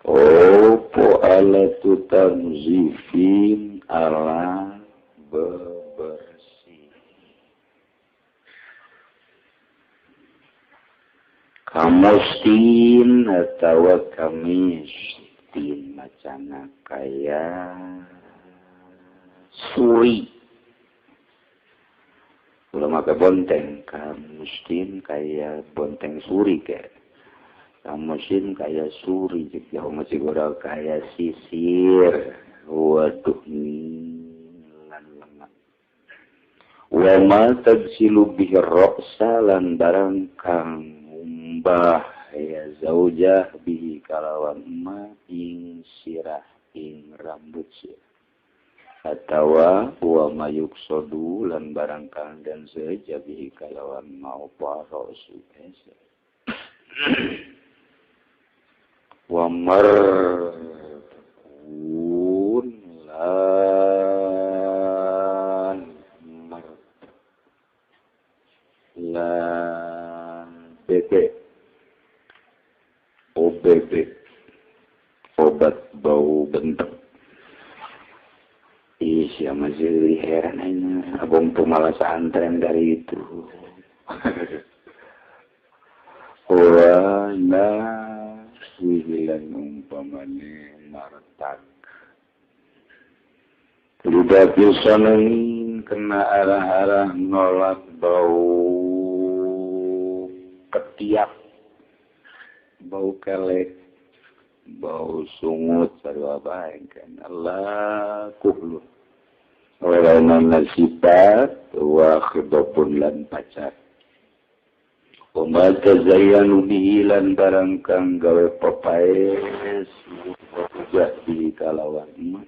Opo alatu tanzifin ala bebersih kamustin atawa kamistin macana kaya suri. Ulah make bonteng, kamustin kaya bonteng suri ke. Kamustin kaya suri jeung jauh masih goreng kaya sisir. Waduh lan lengan. Wa ma tagsilu bihi ra'sa lan barang kang bah ya zaujah bihi kalawan ma ing sirah ing rambut sirah atawa wa mayuksodu lan barang kang dan seja bihi kalawan ma apa rasu wa markun lan mar lan BP OBB obat bau bentuk. Ih, siapa sih heran aja. Abang pemalas antren dari itu. Wah, nah, wihilan umpamane martak. Lidah pisanin kena arah-arah nolak bau ketiak. Bau kelek, bau sungut sarua bae kan Allah kuhlu. Walaupun sifat wa khidabun lan pacar. Wa tazayyanu bihi lan barang kang gawe papaes jadi kalawan emak.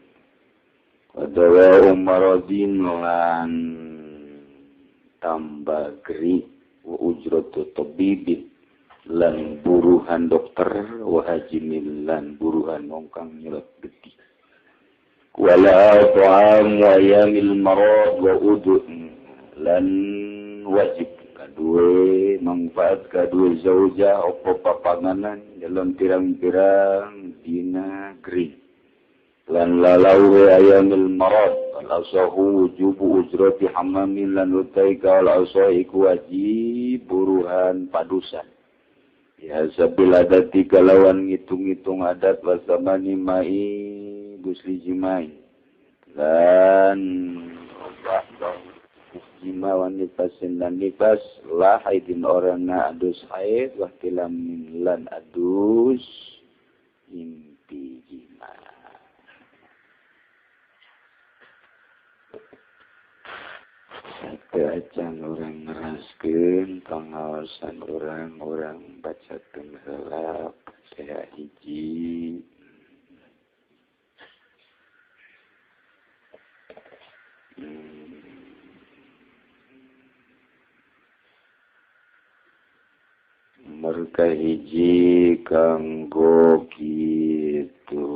Wadawa umaradin lan tambah geri wa ujratu tabibin lan buruhan dokter wa hajimin lan buruhan wong kang nyelot getih. Wala ta'am wa yamil marad wa udu lan wajib kadue manfaat kadue zauja opo papanganan dalam pirang-pirang dina gering lan lalawe ayamil marad al asahu wujubu ujrati hamamin lan utai kal asahi wajib buruhan padusan ya sabil adati kalawan ngitung-ngitung adat wasamani mai gusli jimai lan jima wan nifasin lan nifas la haidin orangna adus haid wa tilamin lan adus impi jima. Satu acan orang ngeraskeun pangaosan orang-orang bacakeun heula Fatihah hiji. Mereka hiji kanggo kitu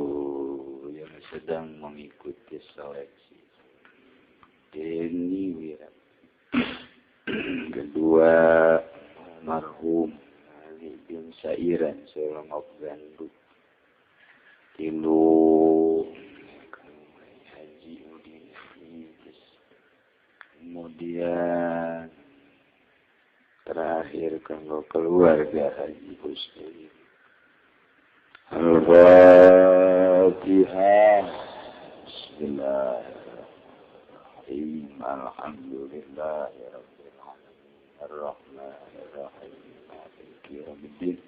yang sedang mengikuti seleksi Deni Wira. Kedua almarhum Ali bin Sairan seorang Gandu. Tilu Haji Udin. Kemudian terakhir kanggo keluarga Haji Husni. Al-Fatihah. Bismillahirrahmanirrahim. Alhamdulillahirabbil alamin. Arrahmanirrahim. Maliki yaumiddin.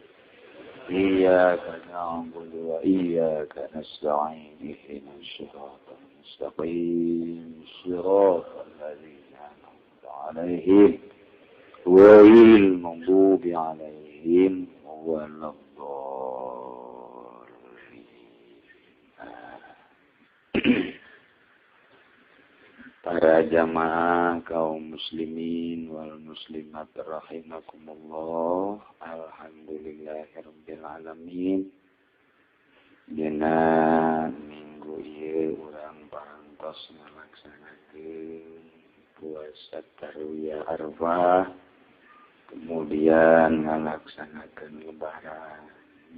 Iyyaka na'budu wa iyyaka nasta'in. Ihdinas siratal mustaqim. Siratal ladzina an'amta 'alaihim ghairil maghdubi 'alaihim waladdallin. Para jamaah kaum muslimin wal muslimat rahimakumullah. Alhamdulillahirabbil alamin. Dina minggu ieu urang parantos ngalaksanakeun puasa Tarwiyah Arafah, kemudian ngalaksanakeun lebaran.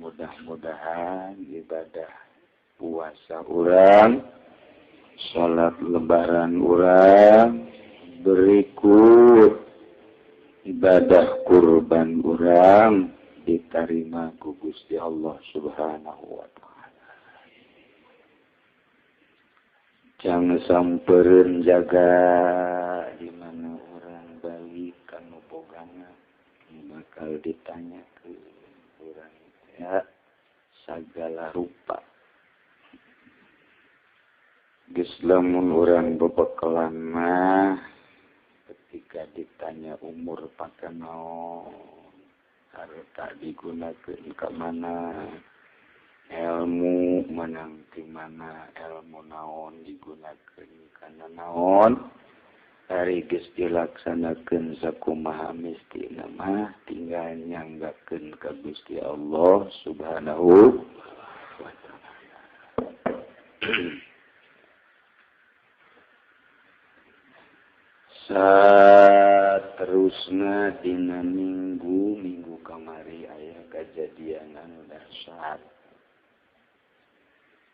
Mudah-mudahan ibadah puasa urang, salat lebaran urang, berikut ibadah kurban urang diterima ku Gusti Allah Subhanahu wa ta'ala. Jangan sampereun jaga di mana orang balik kanu bogana bakal ditanya ke orang ya segala rupa. Geus lamun urang bebekalan mah ketika ditanya umur pakanaon, harta digunakeun ka mana, ilmu menang di mana, ilmu naon digunakeun kana naon, ari geus dilaksanakeun sakumaha mistina mah tinggal nyanggakeun ka Gusti Allah Subhanahu wa ta'ala. Saterusna dina minggu kamari aya kajadian anu dahsyat.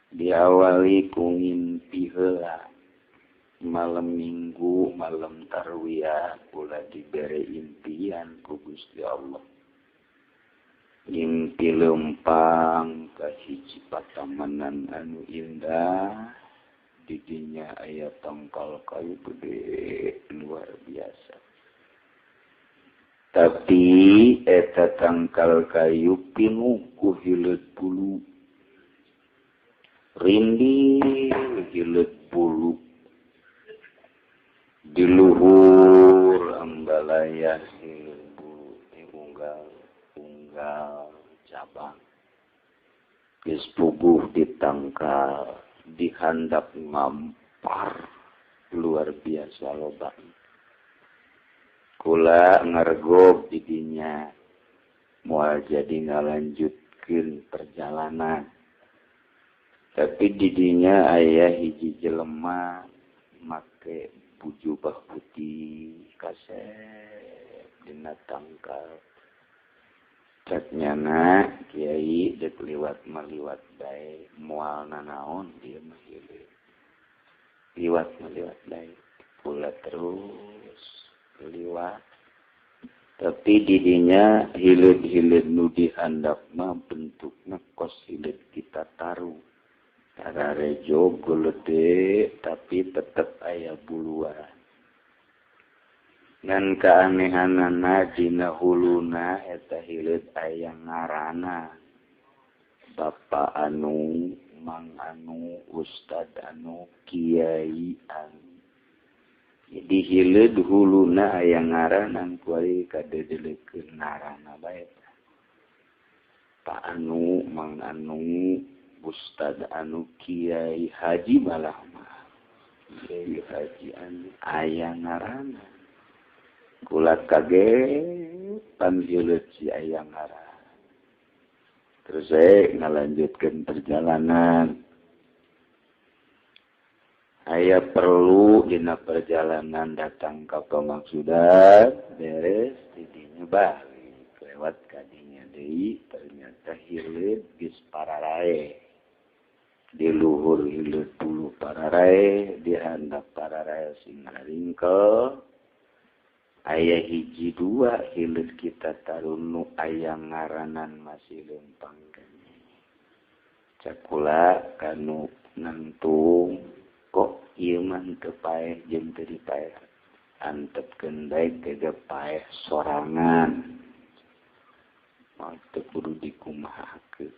Diawali ku ngimpi heula. Malam minggu, malam tarwiyah kula dibere impian ku Gusti Allah. Ngimpi lempang ka hiji patamanan anu indah. Didinya aya tangkal kayu gede luar biasa. Tapi eta tangkal kayu pinuh ku hileud bulu. Rindih hileud bulu. Di luhur ambalaya hileud bulu unggal unggal cabang. Geus puguh ditangkal, dihandap ngampar luar biasa loba. Kula ngargob didinya moal jadi ngalanjutkeun perjalanan. Tapi didinya aya hiji jelema make jubah putih kasep dina tangkal. Cek nyana kiai dek liwat maliwat bae moal nanaon dieu mah hileud. Liwat maliwat bae kula terus liwat. Tapi didinya hileud-hileud nu dihandap mah bentukna kos hileud kita taruh. Tararejo gede tapi tetep aya buluan. Ngan keanehanana dina huluna eta hileud aya ngarana. Bapak anu, Mang anu, Ustad anu, Kiai anu. Jadi hileud huluna aya ngaranan kuari kadedelekeun ngaranna bae. Pak anu, Mang anu, Ustad anu, Kiai Haji malah mah. Kiai Haji anu aya ngaranna. Kula kaget pan hileud si aya ngaranna. Terus saya ngalanjutkeun perjalanan. Aya perlu dina perjalanan datang ka pamaksudan, beres didinya balik lewat kadinya deui ternyata hileud geus pararae. Di luhur hileud bulu pararae, di handap pararae sing ngaringkel. Aya hiji dua hileud kita tarunu aya ngaranan masih lempang keneh. Cakula kanu nangtung kok ieu mah teu paeh jeung teu dipaeh. Antepkeun bae ke paeh sorangan. Mah teu kudu dikumahakeun.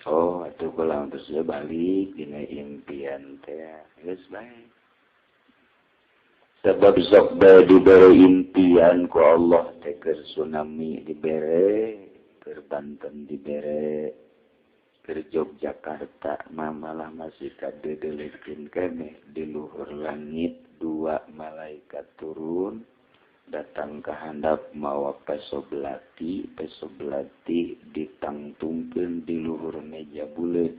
Oh, atuh kula terus balik dina impian teh. Geus bae. Sebab sok bae dibere impian ku Allah teh keur tsunami dibere, keur Banten dibere, keur Yogyakarta mah malah masih kadedelekeun keneh di luhur langit dua malaikat turun datang ke handap mawa peso belati ditangtungkeun di luhur meja buleut.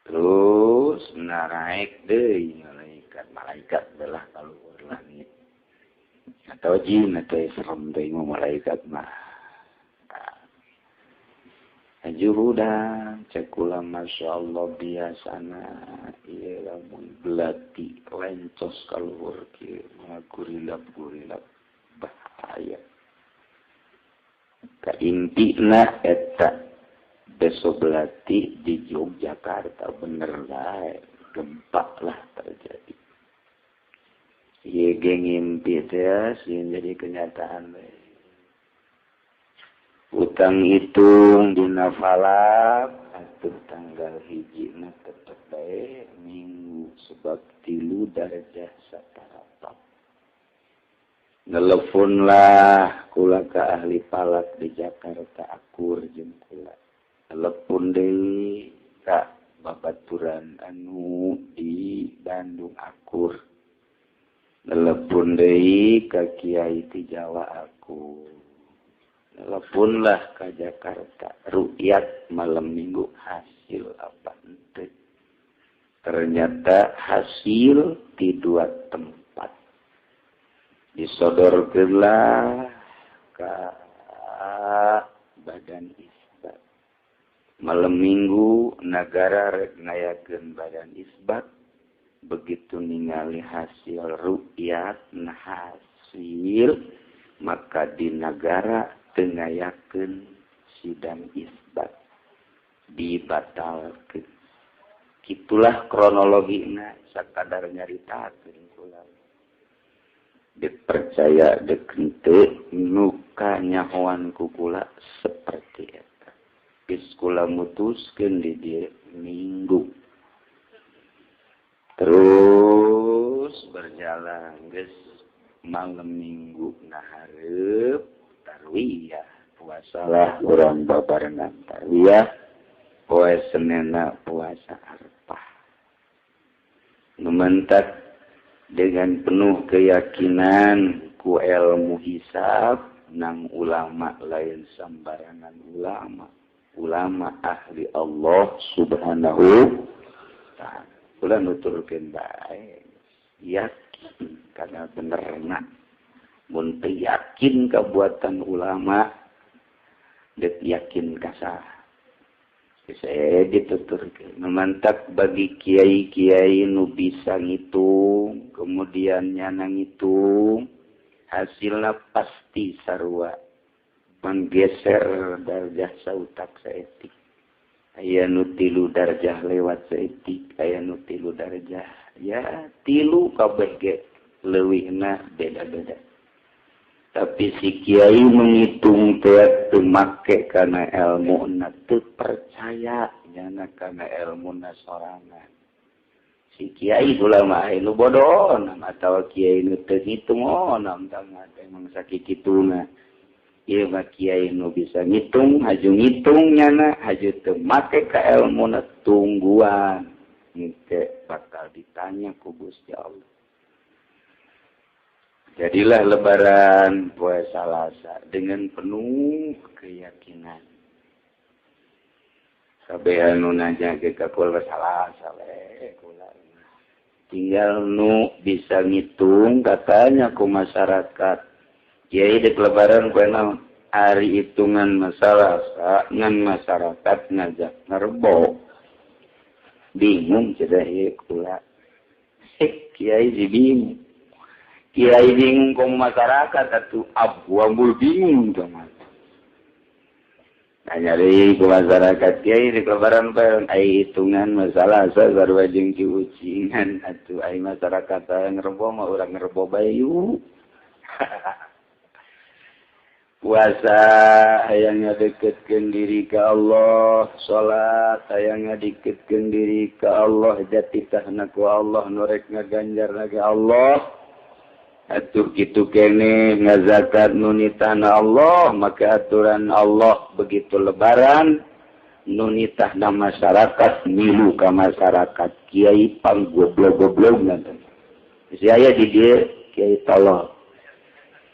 Terus naraek deui malaikat belah ka luhur langit. Atau jin atau serem deui mah malaikat mah. Juhudan cekula masya Allah biasana ieu lamun belati lencos ka luhur kieu mah gurilap-gurilap bahaya. Kaintina eta beso belati di Yogyakarta bener bae gempa lah terjadi. Ieu ge ngimpi teh sieun jadi kenyataan bae. Utang hitung dina falak atuh tanggal hijina tetep bae minggu sebab 3 darajah satarapat. Nelepon lah kula ka ahli falak di Jakarta akur jeung kula. Telepon deui ka babaturan anu di Bandung akur. Telepon deui ka kiai ti Jawa akur. Teleponlah ke Jakarta, rukyat malam minggu hasil apa ente. Ternyata hasil di dua tempat. Disodorkeunlah ke badan isbat. Malam minggu nagara rek ngayakeun badan isbat. Begitu ningali hasil rukyat, nah hasil maka di nagara teu ngayakeun sidang isbat, dibatalkeun. Kitulah kronologina sakadar nyaritakeun kula. Dipercaya dek henteu nu kanyahoan ku kula seperti eta. Geus kula mutuskeun di dieu minggu. Terus berjalan geus malam minggu nahareup tarwiyah puasalah urang babarengan tarwiyah poe Senena puasa Arfah. Nu mentak dengan penuh keyakinan ku ilmu hisab nang ulama lain sambarangan ulama, ulama ahli Allah Subhanahu ta'ala. Kula nuturkeun bae yakin karena benerna mun teu yakin kabuatan ulama deuk yakin ka saha. Saya dituturkeun memantak bagi kiai-kiai nu bisa ngitung kemudian nyana ngitung hasilna pasti sarua menggeser darjah sautak saeutik. Aya nu 3 darjah lewat saeutik, aya nu 3 darjah ya 3 kabeh ge leuwihna beda-beda. Tapi si kiai menghitung teh teu make kana elmuna, teu percaya nyana kana elmuna sorangan. Si kiai ulama nu bodoh atawa kiai nu teu ngitung oh nam tah emang sakituna. Ieu mah kiai nu bisa ngitung, haju ngitung nyana, haju teu make ka elmuna tungguan. Engke bakal ditanya ku Gusti Allah. Jadilah lebaran poe Salasa dengan penuh keyakinan. Kabeh anu nanya ge ka kula Salasa we kula. Tinggal nu bisa ngitung katanya ku masyarakat. Kiai dek lebaran poe naon? Ari hitungan masalah ngan masyarakat ngajak ngerbo. Bingung cenah ieu kula. Kiai si bingung. Kiai bingung kong masyarakat atuh abu-abu bingung sama. Nanya deui ku masyarakat kiai di lebaran poe ai hitungan masalah sarua jeung ciucingan atuh ai masyarakat ngerebo mah urang ngerebo bae yuk. Puasa hayang ngadeketkeun diri ka Allah, salat hayang ngadeketkeun diri ka Allah, jati tahna ku Allah nu rek ngaganjarna ka Allah. Atuh kitu keneh ngazakat nu nitahna Allah, maka aturan Allah begitu lebaran nu nitahna masyarakat milu ka masyarakat kiai pang goblok-goblok nanti. Si aya di dieu kiai tolol.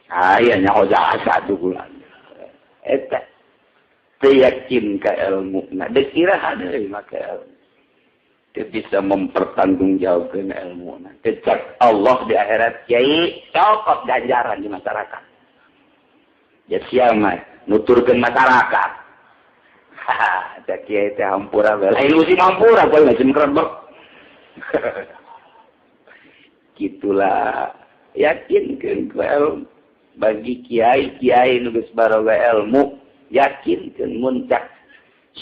Aya nyaho jasa tuh bulan. Eta teu yakin ka elmuna, deuk iraha deui make ilmu. Teu bisa mempertanggungjawabkeun elmuna. Cecak Allah di akhirat kiai cokot ganjaran di masyarakat. Ya siang mah nuturkeun masyarakat. Haha, cak kiai teh hampura bae. Lain musim hampura bae musim krebek. Gitulah yakinkeun ku ilmu. Bagi kiai-kiai nu geus baroga ilmu yakinkeun muncak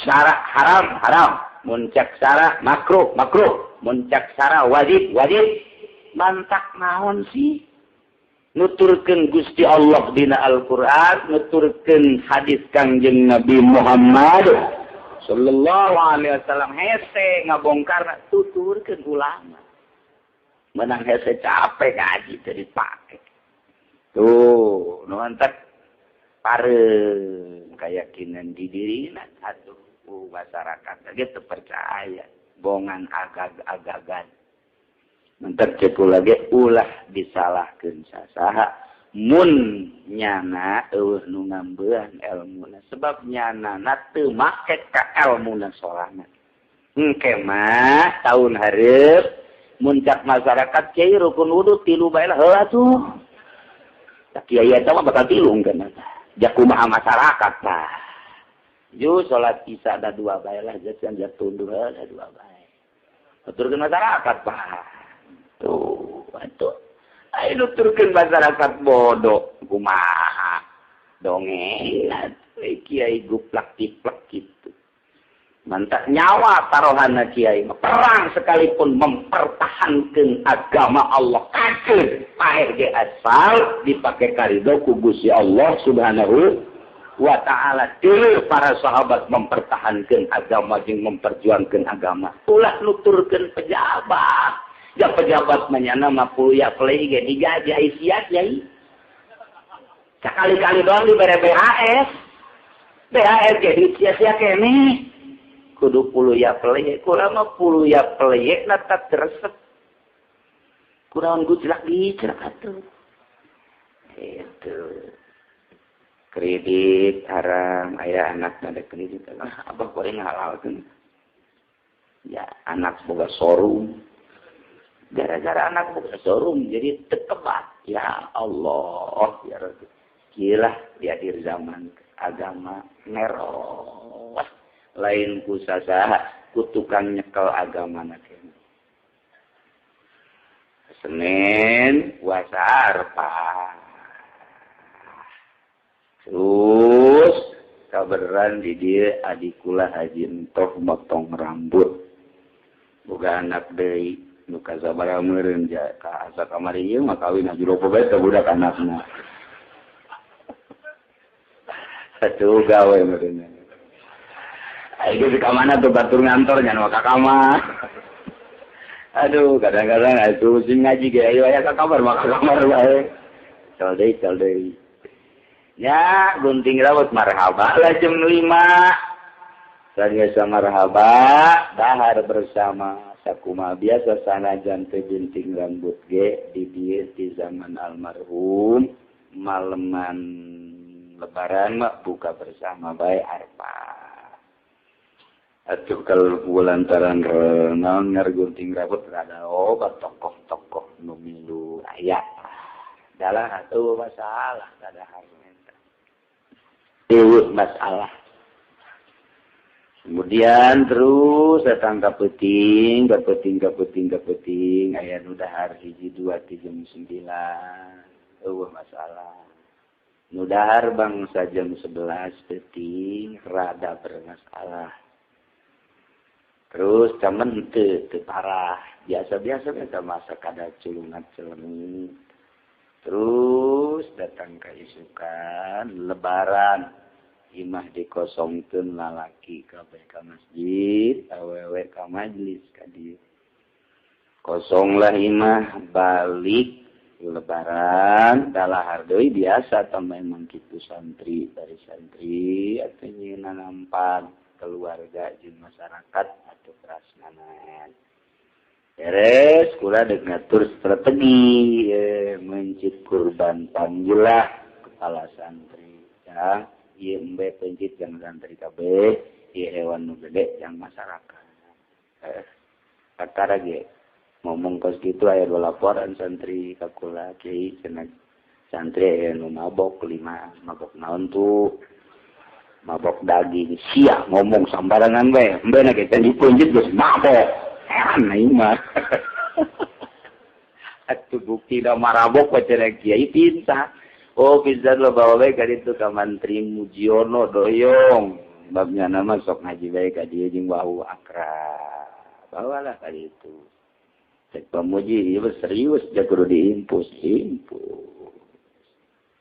syarak haram haram, muncak syarak makruh makruh, muncak syarak wajib wajib. Mantak naon sih nuturkeun Gusti Allah dina Al-Qur'an, nuturkeun hadis Kangjeng Nabi Muhammad sallallahu alaihi wasallam hese ngabongkar tuturkeun ulama. Menang hese capek ngaji teu dipake. Tuh, nu mantak pareum keyakinan di dirina atuh masyarakat ge teu percaya bongan agag-agagan. Mantak ceuk kula ge ulah disalahkeun sasaha mun nyana eueuh nu ngambean elmuna sebab nyana teu make ka elmuna sorangan. Engke mah taun hareup muncak masyarakat kiai rukun wudu 3 bae lah heuh atuh. Kiai eta mah bakal tilung kan eta. Jakumaha masyarakat tah. Ju salat isya da 2 bae lah jajan jatunduh da 2 bae. Nuturkeun masyarakat tah. Tuh, atuh. Ayo nuturkeun masyarakat bodoh kumaha. Dongeng atuh kiai guplak tiplek kitu. Mantap nyawa taruhanna kiai perang sekalipun mempertahankan agama Allah kafir paeh ge asal dipake karido ku Gusti Allah Subhanahu wa ta'ala. Dulu para sahabat mempertahankan agama jeung memperjuangkan agama ulah nuturkeun pejabat ya pejabat manyana mah ya play ge digaji ai sia kiai sekali-kali doang dibere BHS BHS ge sia-sia keneh kudu puluya peleyek kurang mah puluya peleyek na tak teresep kurang gujlak gijlak atuh itu kredit haram aya anak ada kredit lah abah goreng halalkeun ya anak boga showroom gara-gara anak boga showroom jadi tekebat ya Allah ya Rabbi kilah di akhir zaman agama meros lain ku sasaha ku tukang nyekel agama na kene. Senin puasa Arafah. Terus kaberan di dieu adikula haji entoh motong rambut. Boga anak deui nu kasabaraha meureun ja ka asa kamari ieu mah kawin haji lopo bae teh budak anakna. Atuh gawe meureun. Ayo di kamana tuh batur ngantor nyan ka kamar. Aduh, kadang-kadang itu sing ngaji ge ayo aya ka kamar mah ka kamar bae. Cal deui. Ya, gunting rambut marhaba lah jam 5. Sanggeus marhaba, dahar bersama sakumaha biasa sanajan teu gunting rambut ge di dieu di zaman almarhum maleman lebaran mah buka bersama bae Arafah. Atuh kalau lantaran naon ngargunting rambut rada obat tokoh-tokoh nu milu aya. Dalah atuh masalah kadahar eta. Eueuh masalah. Kemudian terus datang ka peuting, ka peuting, ka peuting, ka peuting aya nu dahar 1 2 3 jam 9. Eueuh masalah. Nu dahar bangsa jam 11 peuting rada bermasalah. Terus cuman teu parah, biasa-biasa eta masa kada culungat celeng. Terus datang ka isukan lebaran, imah dikosongkeun lalaki kabeh ka masjid, awewe ka majlis ka dieu. Kosonglah imah balik lebaran, dalahar deui biasa tah memang kitu santri dari santri atuh nyieunna nampan keluarga jeung masyarakat atau prasmanan. Beres kula deuk ngatur strategi mencit kurban panggilah kepala santri. Ya, ieu embe pencit jang santri kabeh, ieu hewan nu gede jang masyarakat. Perkara ge ngomong kos kitu aya dua laporan santri ka kula kiai cenah santri aya nu mabok 5, mabok naon tuh? Mabok daging sia ngomong sambarangan bae embe na kita dipunjit geus mabok heran aing mah atuh bukti da marabok bae cenah kiai pinta oh pisan lo bawa bae ka ditu ka mantri Mujiono doyong babnya nama sok ngaji bae ka dieu jeung bau akrab bawalah ka ditu cek pamuji ieu serius ja kudu diimpus impus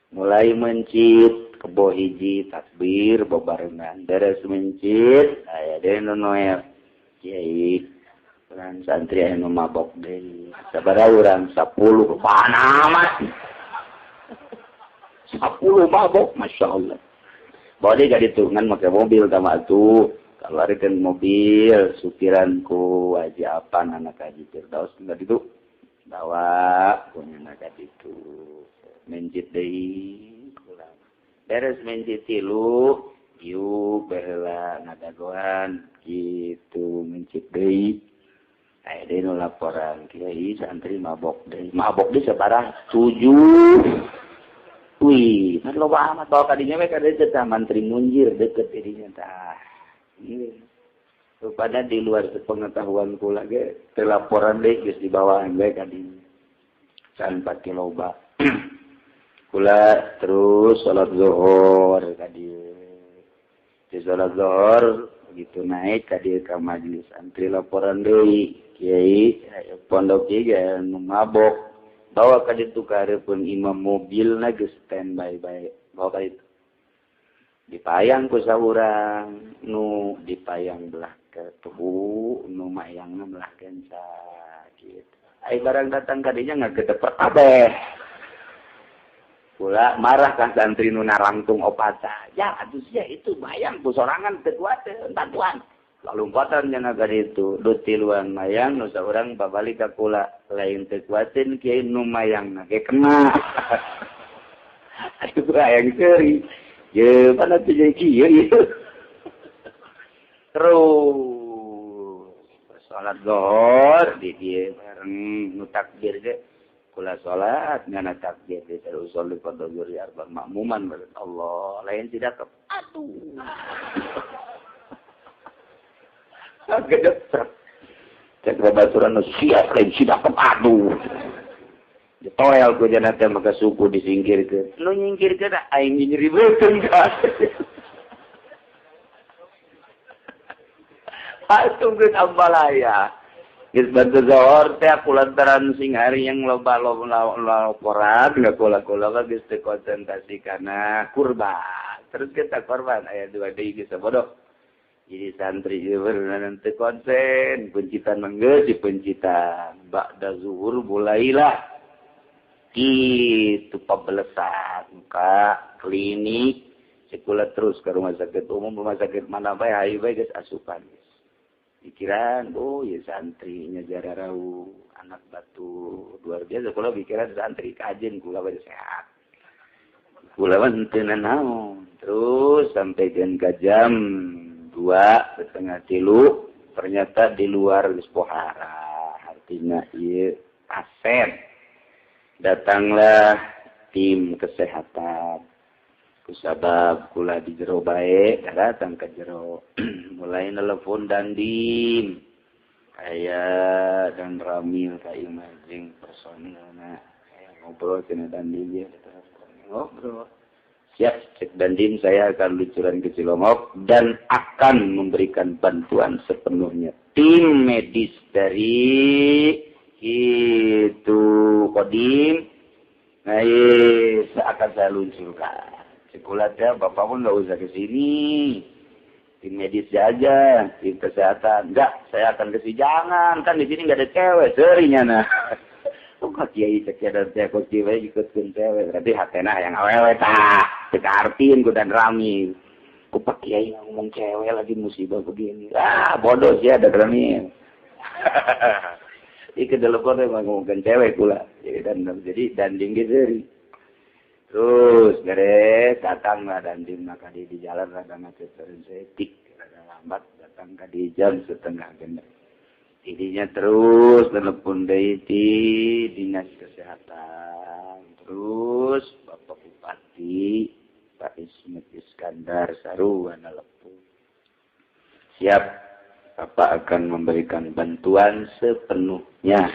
mulai mencit kebo hiji takbir bebarengan beres mencit aya deui nu noel kiai urang santri anu mabok deui sabaraha urang 10 panamat 10 mabok masyaallah bawa deui ka ditu ngan make mobil tah mah atuh kaluarkeun mobil supiran ku Haji Apan anak Haji Firdaus ka ditu bawa kunyana ka ditu mencit deui beres mencit tilu ieu baheula ngadagoan kitu mencit deui aya deui nu laporan kiai santri mabok deui sabaraha 7 wih mah loba amat bawa ka dinya we ka dieu teh mantri Munjir deukeut di dinya tah rupana di luar sepengetahuan kula ge teu laporan deui geus dibawaan we ka dinya can pati loba Kula terus salat zuhur tadi. Di salat zuhur Begitu naik ka dieu ka majelis santri laporan deui. Kiai pondok ieu ge nu mabok. Bawa ka ditu ka hareupeun imam mobilna geus standby bae. Bawa ka ditu. Dipayang ku saurang nu dipayang belah ke tuhu nu mayangna belah kenca gitu. Ai barang datang ka dinya ngagedeper kabeh. Kula marah ka santri nu narangtung opata. Ya atuh sia itu bayang ku sorangan teu kuateun bantuan. Lalumpatan nya ka ditu du tiluan mayang nu saurang babalik ka kula lain teu kuateun kiai nu mayangna ge kena. Aduh hayang seuri. Ye mana tuh jadi kieu ieu. Terus salat zuhur di dieu bareng nu takbir ge kula salat ngana takbir di terus usolli fardhu zuhri arba makmuman Allah lain tidak ke aduh. Gede cek babaturan nu siap lain tidak ke aduh. Ditoel ku jana teh maka suku disingkirkeun. Nu nyingkirkeun aing nyeri beuteung ka. Atuh geus ambalaya. Geus bantu zuhur teh aku lantaran sing hari yang loba laporan enggak kula-kula geus teu konsentrasi kana kurban. Terus kita korban aya dua deui geus bodoh. Jadi santri ieu teu konsen, pencitan mah geus dipencitan. Ba'da zuhur mulailah itu pabelesan ka klinik sekolah terus ke rumah sakit umum, rumah sakit mana bae hayu bae geus asupan. Pikiran, oh ya santrinya jararau, anak batu luar biasa kula pikiran santri kajen kula bae sehat. Kula mah henteu nanaon. Terus sampai ka jam 2:30 ternyata di luar geus pohara, artinya ieu pasien. Datanglah tim kesehatan. Kusabab kula di jero bae, datang ke jero. Mulai nelpon dandim. Aya dan Ramil ka imajing personilna. Aya ngobrol cenah dandim ieu ngobrol. Siap cek dandim saya akan lucuran ke Cilongok dan akan memberikan bantuan sepenuhnya. Tim medis dari itu Kodim, nah akan saya luncurkan. Sekolah ya, bapak pun nggak usah ke sini. Tim medis aja, tim kesehatan. Enggak, saya akan ke sini. Jangan, kan di sini nggak ada cewek, serinya nah. Kok kiai sekian dan saya kok cewek ikutkan cewek. Berarti hatena yang awewe tak. Kita artiin ku dan Rami. Kok pak kiai ngomong cewek lagi musibah begini. Ah, bodoh sih ada Rami. Ieu telepon teh ngomongkeun cewek kula. Jadi danding ge seuri. Terus beres datanglah dandim maka di jalan rada macet setik rada lambat datang ka di jam 5:30. Tidinya terus telepon deui ti dinas kesehatan. Terus Bapak Bupati Pak Ismet Iskandar sarua nelepon. Siap, Bapak akan memberikan bantuan sepenuhnya.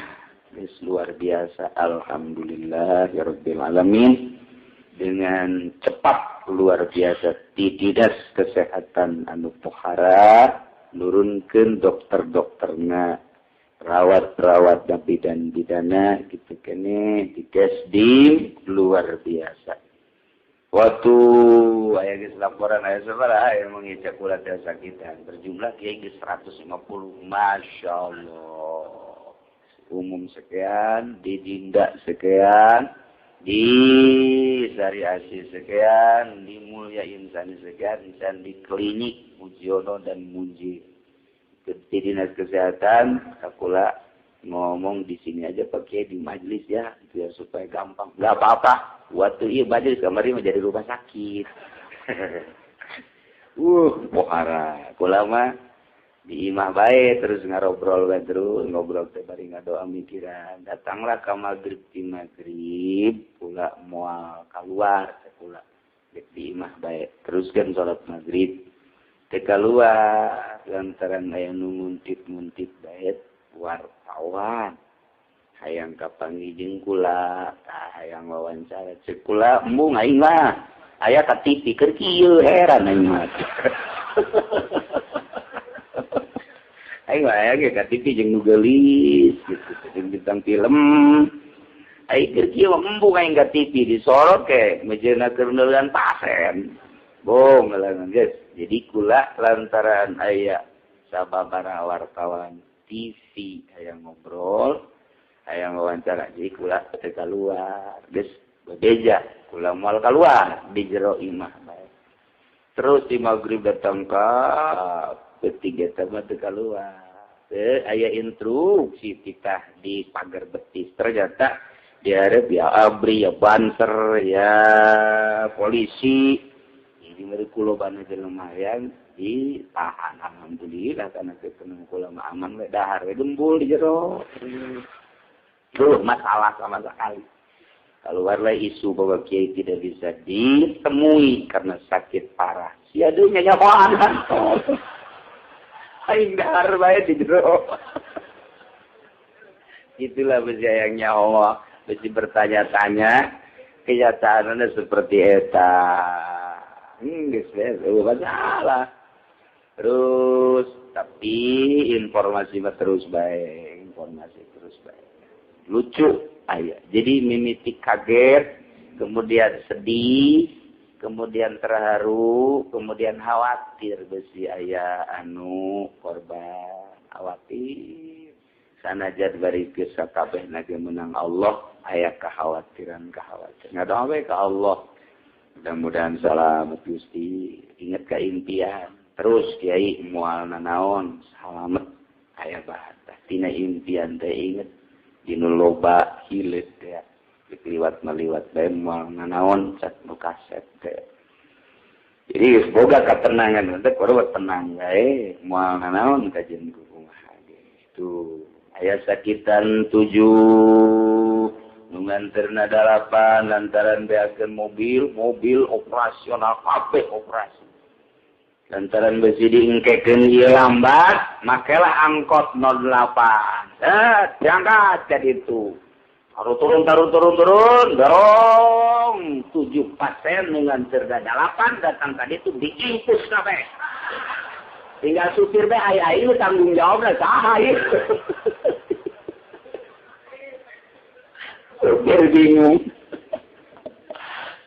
Ini luar biasa, alhamdulillah ya rabbil alamin. Dengan cepat luar biasa di dinas kesehatan anu pohara nurunkeun dokter-dokterna, rawat-rawat dan bidan-bidana gitu kene di Kesdim luar biasa. Waktu aya geus laporan aya sabaraha aya mengicak ulah sakitan berjumlah kiai geus 150, masya Allah. Umum sekian, di Dinda sekian, di Sari Asih sekian, di Mulia Insani sekian, dan di klinik Mujiono dan Munji. Di dinas kesehatan, akula ngomong di sini aja pakai di majelis ya, biar supaya gampang. Gak apa-apa. Waktu iya majelis kemarin menjadi rumah sakit. Pohara. Kula mah di imah bae terus ngarobrol bae terus ngobrol teh bari ngadoa mikiran. Datanglah ka magrib di magrib kula moal kaluar teh kula di imah bae. Teruskeun salat magrib. Teh kaluar lantaran aya nu nguntit-nguntit bae wartawan. Hayang kapanggih jeung kula, tah hayang wawancara ceuk kula embung aing mah. Aya ka TV keur kieu heran aing mah. Aing aya ge ka TV jeung nu geulis gitu, jeung bintang film. Aing keur kieu embung aing ka TV disorot ke mejeuna keur neuleun pasien. Bohong lah guys. Jadi kula lantaran aya sababaraha wartawan TV aya ngobrol, aya wawancara, jadi kula teu kaluar. Geus bebeja, kula moal kaluar di jero imah bae. Terus di maghrib datang ka ketiga mah teu kaluar. Teu aya instruksi titah di pagar betis. Ternyata dihareup ya ABRI, ya Banser, ya polisi. Jadi mereka kulobana jelema yang ditahan. Alhamdulillah karena ketemu kula mah aman we dahar we gembul di jero. Tuh masalah sama sekali. Keluarlah isu bahwa kiai tidak bisa ditemui karena sakit parah. Si aduh nyahoan. Aing dahar bae di jero. Itulah besi yang nyawa, besi bertanya-tanya, kenyataannya seperti eta. Geus masalah. Terus tapi informasi mah terus bae, informasi terus bae. Lucu aya. Jadi mimiti kaget, kemudian sedih, kemudian terharu, kemudian khawatir besi aya anu korban, khawatir. Sanajan bari geus sakabehna ge menang Allah, aya kekhawatiran-kekhawatiran. Ngadoa we ka Allah. Mudah-mudahan selamat Gusti, ingat ka impian. Terus kiai moal nanaon, salamet aya bahatah. Tina impian teh inget dinu loba hileut teh. Liwat maliwat bae moal nanaon cat nu kaset teh. Jadi geus boga katenangan teh kudu tenang bae moal nanaon kajian kumaha ge. Tuh aya sakitan 7 nu nganterna 8 lantaran beakeun mobil operasional kabeh operasi. Lantaran besi diengkekeun ieu lambat, makelah angkot 08. Diangkat ka ditu. Taruh turun, dorong 7 pasien nu nganterna 8 datang ka ditu diimpus kabeh. Tinggal supir bae aya ieu tanggung jawabna saha ieu. Supir bingung.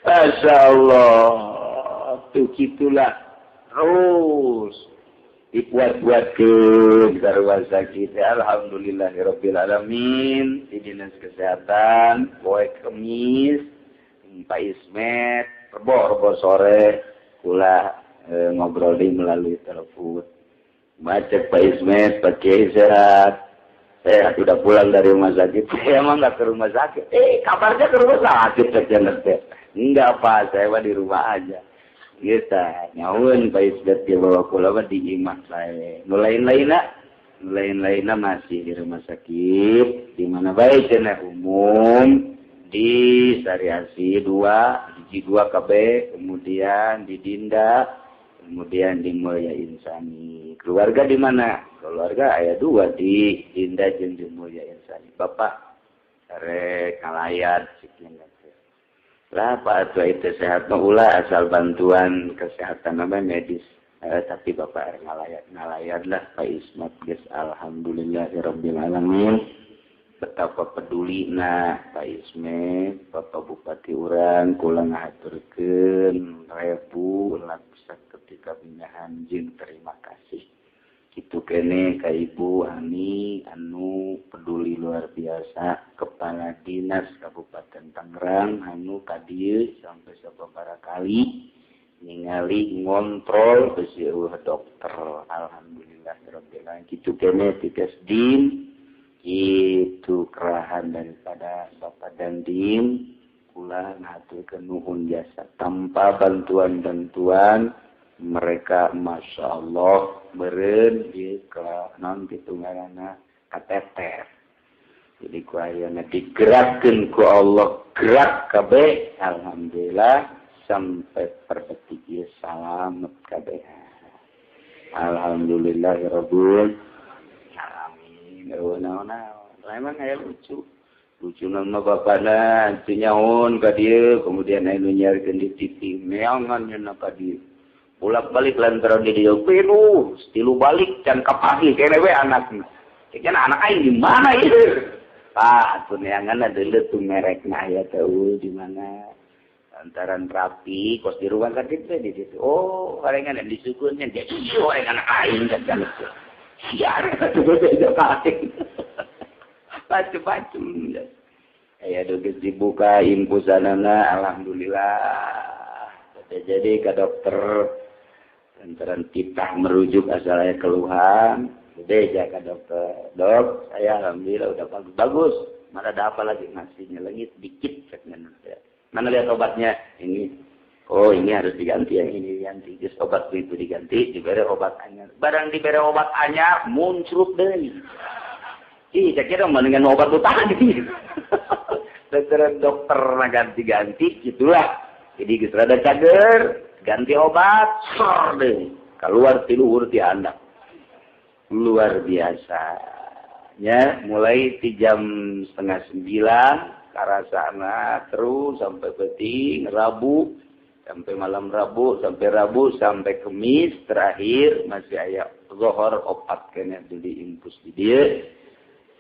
Masya Allah. Tuh gitulah. Terus dibuat-buatkeun ka rumah sakit. Alhamdulillahirabbil alamin. Di Dinas Kesehatan poe Kemis Pak Ismet rebo sore kula ngobrol di melalui telepon. Baca Pak Ismet, Pak Kiai sehat. Saya sudah pulang dari rumah sakit. Saya emang nggak ke rumah sakit. Kabarnya ke rumah sakit saja nanti. Enggak Pak, saya mah di rumah aja. Kita nyaun Pak Ismet dia bawa pulang mah di imah saya. Nu lain-lainna masih di rumah sakit. Di mana baik cenah umum di Sariasi 2, di G2 KB, kemudian di Dinda, kemudian di Mulia Insani. Keluarga di mana? Keluarga ayah 2 di Dinda jeung di Mulia Insani. Bapak rek ngalayat sekian. Lah Pak atuh itu sehat mah ulah asal bantuan kesehatan apa medis. Tapi Bapak rek ngalayat lah Pak Ismat geus alhamdulillahirabbil alamin. Betapa pedulina Pak Ismet, Bapak Bupati urang kula ngahaturkeun rebu laksa ketika pindahan jeung terima kasih. Kitu kene ka Ibu Ani anu peduli luar biasa Kepala Dinas Kabupaten Tangerang anu ka dieu sampai sababaraha kali ningali ngontrol besi eueuh dokter. Alhamdulillahirabbil alamin. Kitu kene tikas din itu kerahan daripada Bapak Dandim kula ngahaturkeun nuhun jasa tanpa bantuan-bantuan mereka Masya Allah meureun ieu ka naon kitu ngaranna kateter. Jadi ku ayeuna digerakkeun ku Allah gerak kabeh alhamdulillah sampai per detik ieu salamet kabeh. Alhamdulillahirabbil alamin. Naon-naon emang aya lucu. Lucu nama bapana teu nyaon ka dieu kemudian aya nu nyiarkeun di TV meangan nya ka dieu. Bolak-balik lantaran di dia penuh, tilu balik can kapagi kene we anakna. Cenah anak aing di mana ieu? Pak, atuh neangan deuleu tuh merekna aya teu di mana. Lantaran rapi kos di rumah sakit teh di situ. Oh, horengan disukunnya dia ieu horengan aing kan kan. Siar atuh beda ka aing. Macem-macem. Aya geus dibuka infusanana alhamdulillah. Jadi ke dokter lantaran titah merujuk asal aya keluhan, gede ya ke dokter. Dok, saya alhamdulillah udah bagus. Bagus. Mana ada apa lagi? Masih nyelengit dikit ceknya. Mana lihat obatnya? Ini. Oh, ini harus diganti yang ini diganti. Terus obat itu diganti, diberi obat anyar. Barang diberi obat anyar, muncul deui. Ih, saya kira mendingan obat itu tadi. Lantaran dokter ganti-ganti, gitulah. Jadi geus rada cager, ganti obat, sor deh. Keluar ti luhur ti handap. Luar biasa. Ya, mulai di jam 8:30 karasana terus sampai peuting Rabu, sampai malam Rabu, sampai Rabu, sampai Kemis terakhir masih aya zuhur opat kena beli infus di dieu.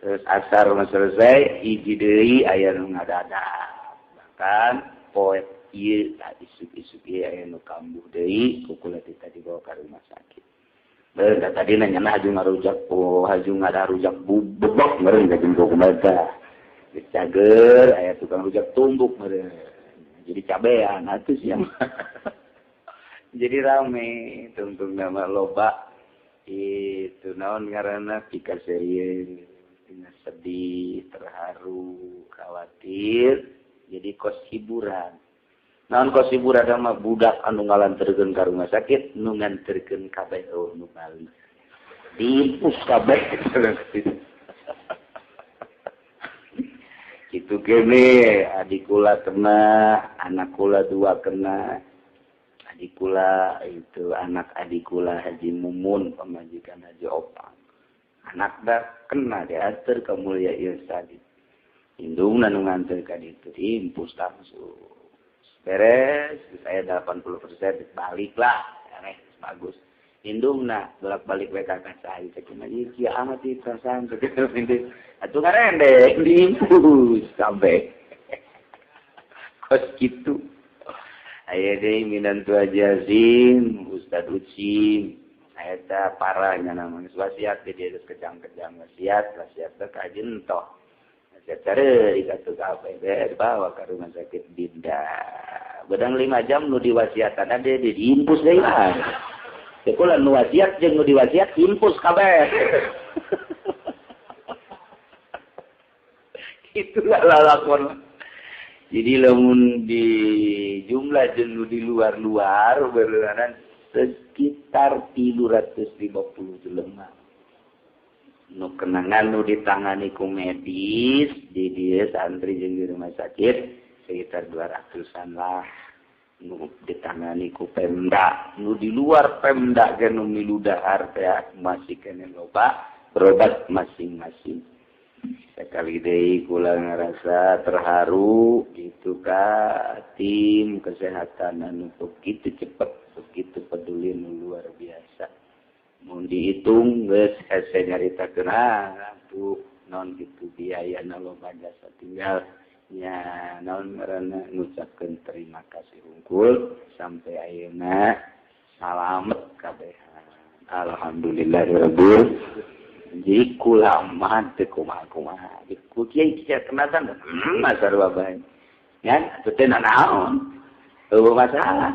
Terus asar mah selesai, hiji deui aya nu ngadadak. Bahkan poe ieu tak isuk-isuk ieu aya nu kambuh deui ku kula teh dibawa ka rumah sakit. Beuh tadi nanya haju ngarujak, oh haju ngadarujak bubuk meureun ka jeung kumaha. Geus cager aya tukang rujak tumbuk meureun. Jadi cabean atuh sia. Jadi rame tungtung nama loba itu naon ngaranna pikaseurieun. Sedih, terharu, khawatir, jadi kos hiburan. Naon kos hiburan mah budak anu ngalanterkeun ka rumah sakit, nu nganterkeun kabeh eueuh nu bali. Diimpus kabeh. Kitu kene adik kula kena, anak kula dua kena. Adik kula itu anak adik kula Haji Mumun, pamajikan Haji Opang. Anak dah kena diatur ke Mulia Irsadi. Indungna nu nganter ka ditu diimpus langsung. Beres, saya 80% balik lah. Beres, bagus. Indungna bolak-balik we ka saya cek mah ieu amat di perasaan cek atuh ngarendeng diimpus sampai. Kos kitu. Aya deui minantu Haji Azim, Ustad Ucim. Eta parahnya namanya wasiat di dia kejang-kejang wasiat wasiat teh ka jentoh wasiat cari katu kabeh dibawa ke rumah sakit Dinda bedang 5 jam nu diwasiatan dia diimpus deui lah teh kula nu wasiat jeung nu diwasiat impus kabeh. Itulah lalakon. Jadi lamun di jumlah jeung nu di luar-luar beureunan sekitar 350 jelema. Nu kenangan nu ditangani ku medis di dieu santri jeung di rumah sakit sekitar 200-an lah. Nu ditangani ku Pemda, nu di luar Pemda ge nu milu dahar teh masih keneh loba berobat masing-masing. Sekali deui kula ngarasa terharu itu ka tim kesehatan anu begitu cepet, begitu peduli nu luar biasa. Mun dihitung geus hese nyaritakeun tuh naon kitu biayana loba jasa tinggal nya naon ngaranna ngucapkeun terima kasih hungkul sampai ayeuna salamet kabehan. Alhamdulillahirabbil. Jadi kula mah teu kumaha-kumaha. Ku kiai kieu kenatan masar bae. Nya atuh teh nanaon. Eueuh masalah.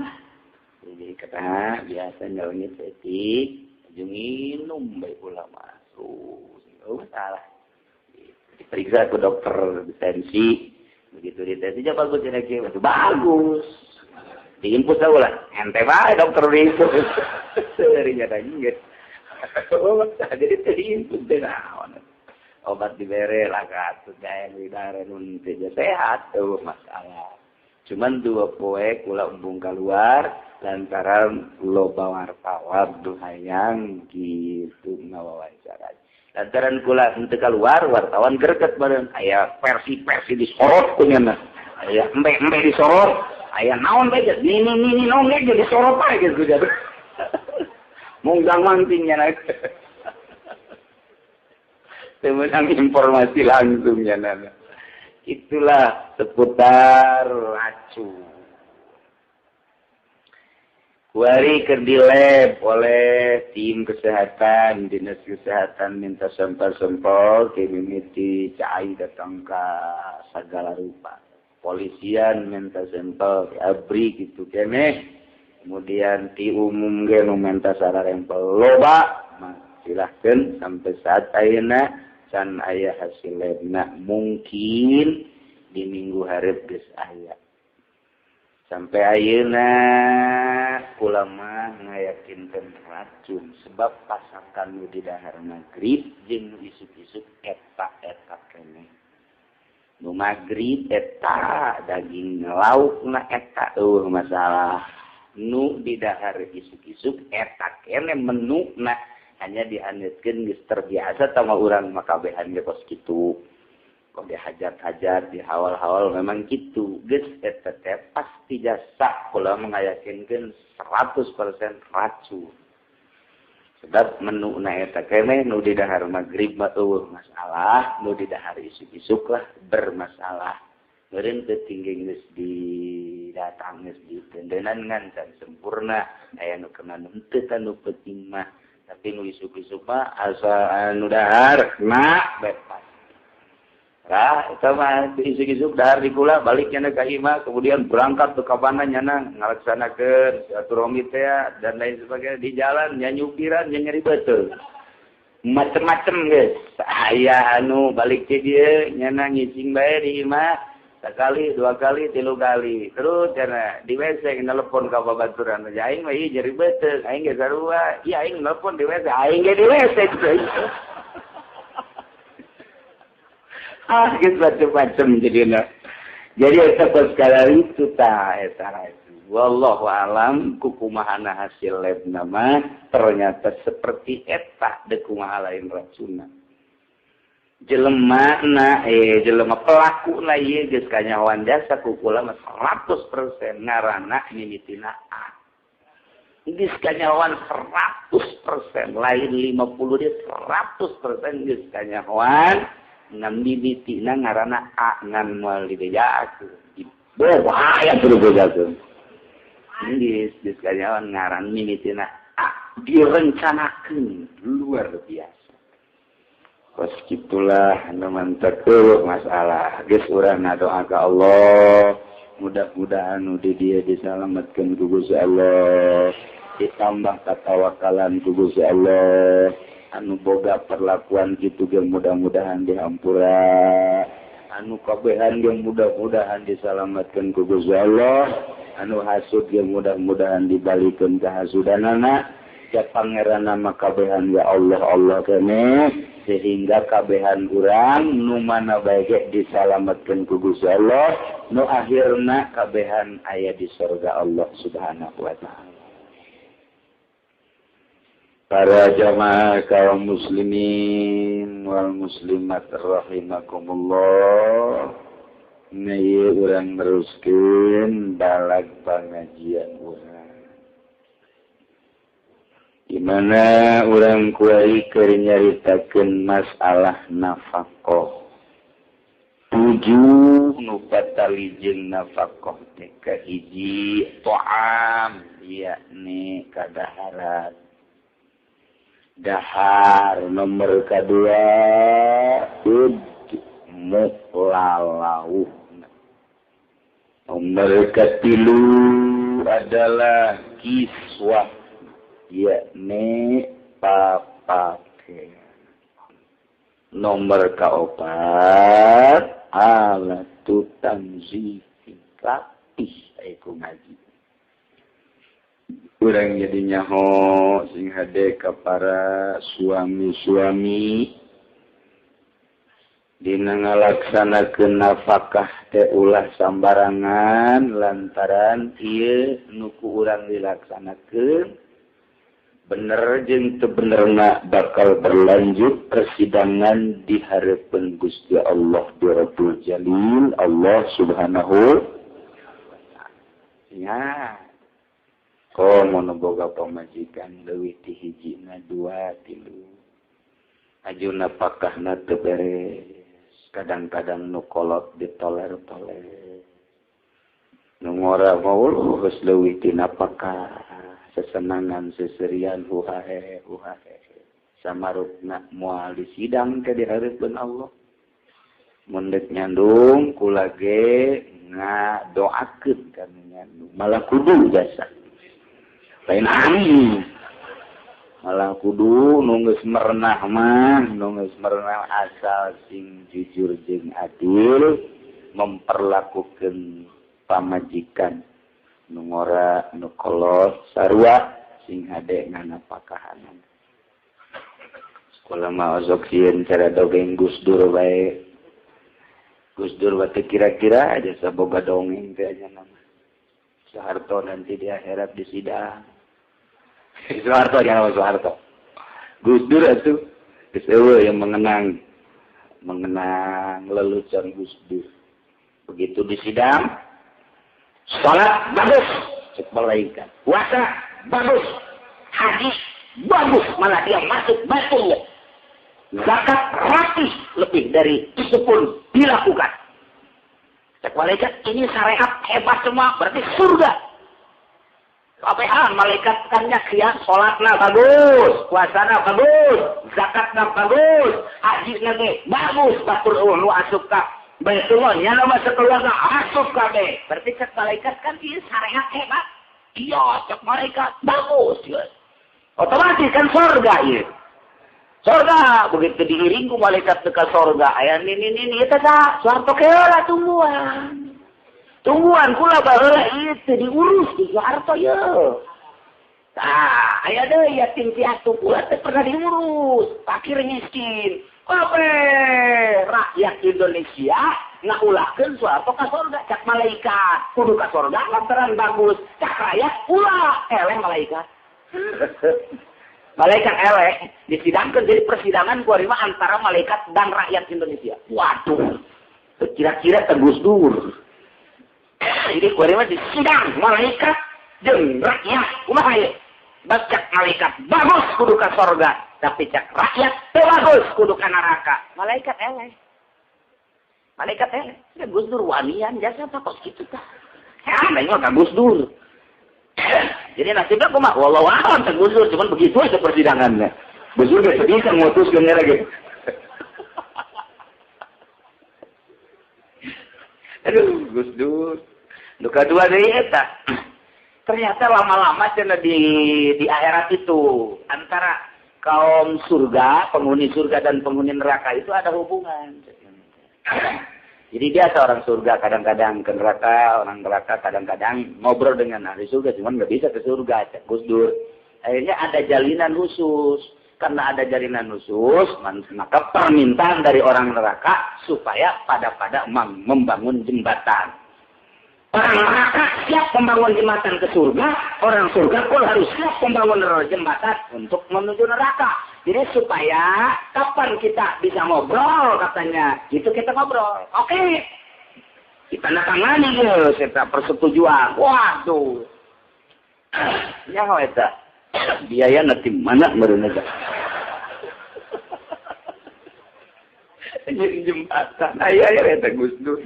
Jadi kata biasa nyelengit etik, jeung minum bae kula mah. Eueuh masalah. Diperiksa ke dokter tensi, begitu ditensi ja bagus cenah kieu, bagus. Diimpus lah, ente bae dokter diimpus. Seuri nya geus. Jadi diimpus teh naon. Obat dibere lah atuh gae didare nun teh sehat eueuh masalah. Cuman 2 poe kula embung keluar lantaran loba wartawan nu hayang kitu ngawawancara. Lantaran kula henteu keluar wartawan greget bareng aya versi-versi disorot ku nya. Aya embe-embe disorot, aya naon bae geus nini-nini naon ge disorot bae geus ku. Munggang mangting nya teu meunang informasi langsung nya. Itulah seputar racun. Kuari keur dilab oleh tim kesehatan, dinas kesehatan minta sampel-sampel, tim mimiti cai datang ke segala rupa. Polisian minta sampel, abri gitu keneh. Kemudian ti umum ge nu minta sararempel loba, mah silahkeun sampai saat ayeuna can aya hasil labna, mungkin di minggu hareup geus aya. Sampai ayeuna kula mah ngayakinkeun racun sebab pasakan nu di dahar magrib jeung nu isuk-isuk eta-eta keneh. Nu magrib eta daging laukna eta eueuh masalah. Nu di dahar isuk-isuk eta keneh menuna hanya dihaneutkeun geus terbiasa tama urang mah kabehan ge kos kitu. Kok dihajat-hajat, dihawal-hawal memang gitu. Geus eta teh pasti jasa kula mengayakinkeun 100% racun. Sebab menu na eta keneh nu di dahar magrib mah eueuh masalah, nu di dahar isuk-isuk lah bermasalah. Meureun teu tinggi geus didatang geus ditendenan ngan can sempurna, aya nu kena nu henteu nu penting mah. Tapi nu isuk-isuk mah asa anu dahar na bebas. Lah, eta mah isuk-isuk dahar di kula balik nyana ka imah, kemudian berangkat ke kabana nyana ngalaksanakeun silaturahmi teh dan lain sebagainya di jalan nya nyupiran nya nyeri beuteung. Macem-macem geus. Aya anu balik ke dieu nyana ngicing bae di imah sakali, dua kali, tilu kali. Terus nyana di WC nelpon ka babaturan. Aing mah ieu nyeri beuteung, aing ge sarua. Ieu aing nelpon di WC, aing ge di WC. Ah, gitu macam-macam jadi. Jadi eta segala itu ta eta itu. Wallahu alam kukumahana hasil lab nama ternyata seperti eta deuk kumaha lain racunna. Jelema na jelema pelaku na ieu geus kanyahoan jasa ku kula mah 100% ngaranna mimitina A. Geus kanyahoan 100% lain 50 dia 100% geus kanyahoan ngan mimitina ngaranna A ngan moal dibejakeun. Bahaya terus bejakeun. Geus geus kanyahoan ngaran mimitina A direncanakeun luar biasa. Kos kitulah nu mantek masalah. Geus urang ngadoa ka Allah, mudah-mudahan nu di dieu disalametkeun ku Gusti Allah, ditambah katawakalan ku Gusti Allah. Anu boga perlakuan kitu ge mudah-mudahan dihampura, anu kabehan ge mudah-mudahan disalametkeun ku Gusti Allah, anu hasud ge mudah-mudahan dibalikeun ka hasudanana. Ya pangeran nama kabehan ya Allah Allah keneh sehingga kabehan urang nu mana bae ge disalametkeun ku Gusti Allah, nu akhirna kabehan aya di surga Allah Subhanahu wa taala. Para jamaah kaum muslimin wal muslimat rahimakumullah, ieu urang neruskeun balag pangajian urang. Di mana urang kuari keur nyaritakeun masalah nafkah. 7 nu patali jeung nafkah teh kahiji ta'am yakni kadaharan. Dahar nomor kedua muklalauh. Nomor ketilu adalah kiswah yakni papake. Nomor keempat alatu tanzifi latih iku ngaji. Urang jadi nyaho sing hade ka para suami-suami dina ngalaksanakeun nafkah teh ulah sambarangan lantaran ieu nu ku urang dilaksanakeun bener jeung teu benerna bakal berlanjut persidangan di hareupeun Gusti Allah di Rabbul Jalil Allah Subhanahu wa taala. Ya. Komo nu boga pamajikan leuwih ti hijina dua tilu. Ajuna pakahna teu beres. Kadang-kadang nu kolot ditoler-toler. Nu ngora mauluh geus leuwih ti napakah. Sesenangan seserian huhahe huhahe. Samarupna moal disidang ke di hareupeun Allah. Mun deuk nyandung kula ge ngadoakeun ka nu nyandung. Malah kudu jasa. Lain angin. Malah kudu nu geus merenah mah, nu geus merenah asal sing jujur jeung adil memperlakukeun pamajikan nu ngora nu kolot sarua sing hade nganapakahanan. Sekolah mah osok sieun cara dongeng Gus Dur bae. Gus Dur teh kira-kira aja saboga dongeng teh nya nama. Soeharto nanti di akhirat disidang. Soeharto jangan Soeharto. Gus Dur itu geus eueuh yang mengenang lelucon Gus Dur. Begitu disidang, salat bagus, cek malaikat. Puasa bagus, haji bagus, malah dia masuk Baitullah. Zakat rapi lebih dari itu pun dilakukan. Cek malaikat ini syariat hebat semua, berarti surga. Kabehan malaikat kan nyaksian salatna bagus, puasana bagus, zakatna bagus, hajina ge bagus, batur eueuh nu asup ka Baitullah nya mah sakeluarga asup kabeh. Berarti cek malaikat kan ieu syariat hebat. Iya, cek malaikat bagus ieu. Otomatis kan surga ieu. Surga begitu diiring ku malaikat ke surga aya nini eta tah Soeharto keula tungguan. Tungguan kula baheula ieu teu diurus di Soeharto ye. Tah, aya deui yatim piatu kula teu pernah diurus, fakir miskin. Kabeh rakyat Indonesia ngaulahkeun Soeharto ka surga cak malaikat. Kudu ka surga lantaran bagus, cak rakyat ulah eleh malaikat. Malaikat eleh disidangkeun jadi persidangan kuari mah antara malaikat dan rakyat Indonesia. Waduh. Kira-kira teh Gus Dur. Jadi kuari mah disidang malaikat jeung rakyat. Kumaha ieu? Cak malaikat bagus kudu ka sorga, tapi cak rakyat teu bagus kudu ka neraka. Malaikat eleh. Malaikat eleh. Ya Gus Dur wanian jasa apa kos kitu tah. Heeh, mah ka Gus Dur. Jadi nasibnya kumaha? Wallahu a'lam teh Gus Dur, cuman begitu aja persidangannya. Gus Dur geus bisa ngutuskeun lagi. Aduh, Gus Dur. Nu kadua deui eta. Ternyata lama-lama cenah di akhirat itu antara kaum surga, penghuni surga dan penghuni neraka itu ada hubungan. Jadi biasa orang surga kadang-kadang ke neraka, orang neraka kadang-kadang ngobrol dengan ahli surga, cuman nggak bisa ke surga, cek Gus Dur. Akhirnya ada jalinan khusus. Karena ada jalinan khusus, maka permintaan dari orang neraka supaya pada-pada membangun jembatan. Orang neraka siap membangun jembatan ke surga, orang surga pun harus siap membangun jembatan untuk menuju neraka. Jadi supaya kapan kita bisa ngobrol katanya, itu kita ngobrol. Oke, kita tangani gitu, serta persetujuan. Waduh, ya eta biaya nanti mana meureun eta. Jembatan, aya eta Gus Dur.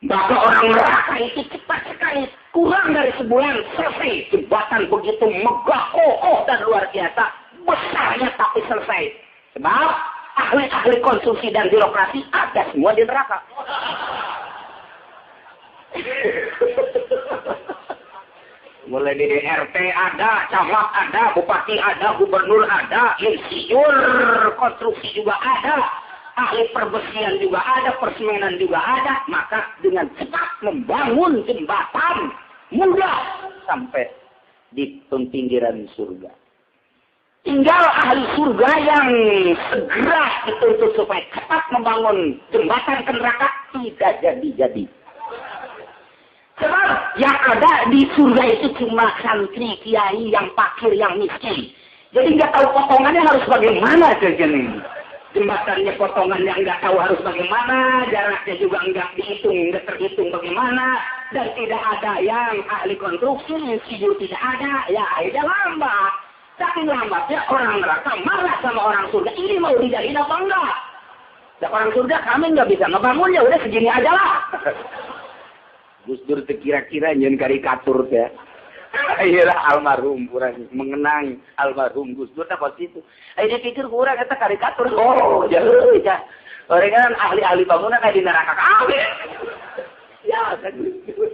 Maka orang neraka itu cepat sekali, kurang dari sebulan selesai. Jembatan begitu megah, kokoh dan luar biasa, besarnya tapi selesai. Sebab ahli-ahli konstruksi dan birokrasi ada semua di neraka. Mulai dari RT ada, camat ada, bupati ada, gubernur ada, insinyur konstruksi juga ada, ahli perbesian juga ada, persemenan juga ada. Maka dengan cepat membangun jembatan mudah sampai di pinggiran surga. Tinggal ahli surga yang segera dituntut supaya cepat membangun jembatan ke neraka tidak jadi-jadi. Sebab yang ada di surga itu cuma santri, kiai, yang fakir, yang miskin. Jadi nggak tahu potongannya harus bagaimana jajan ini. Jembatannya potongannya nggak tahu harus bagaimana, jaraknya juga nggak dihitung, nggak terhitung bagaimana, dan tidak ada yang ahli konstruksi, insinyur tidak ada, ya akhirnya lambat. Saking lambatnya orang neraka marah sama orang surga, ini mau dijadiin apa enggak? Dan orang surga kami nggak bisa ngebangunnya, udah segini aja lah. Gus Dur kira-kira nyen karikatur teh. Iyalah almarhum kurang mengenang almarhum Gus Dur tak pasti itu. Ayo dia pikir kurang eta karikatur. Oh, jauh ya. Orang kan ahli-ahli bangunan kayak di neraka kabeh. Ya, kan Gus Dur.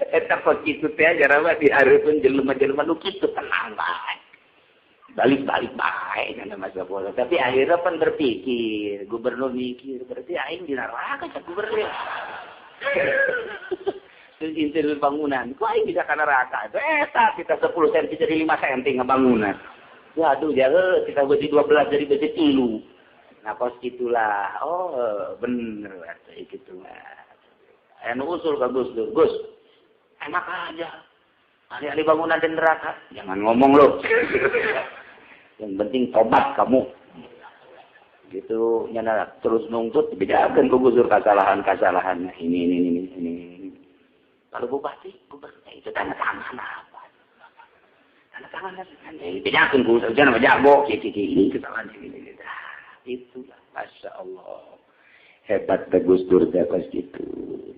Eta kok kitu teh jaraba dihareupeun jelema-jelema nu kitu tenang bae. Balik-balik bae kana masa bola. Tapi akhirnya pan berpikir, gubernur mikir, berarti aing di neraka cak gubernur. Interior bangunan, kok aing bisa ke neraka? Eta kita 10 cm jadi 5 cm ngebangunan. Waduh, ya kita besi 12 jadi besi 3. Nah, kos gitulah. Oh, bener gitu lah. Anu usul ke Gus Dur. Gus, enak aja. Ahli-ahli bangunan dan neraka. Jangan ngomong lo. Yang penting tobat kamu. Gitu, nyana terus nungtut, bedakan ke Gus Dur kesalahan-kesalahannya. Ini. Kalau bupati, gubernur itu tanda tangan apa? Tanda tangan kan? Bedakan ku saja nama jago, ini kesalahan ini. Itulah, masya Allah, hebat Gus Dur pas gitu.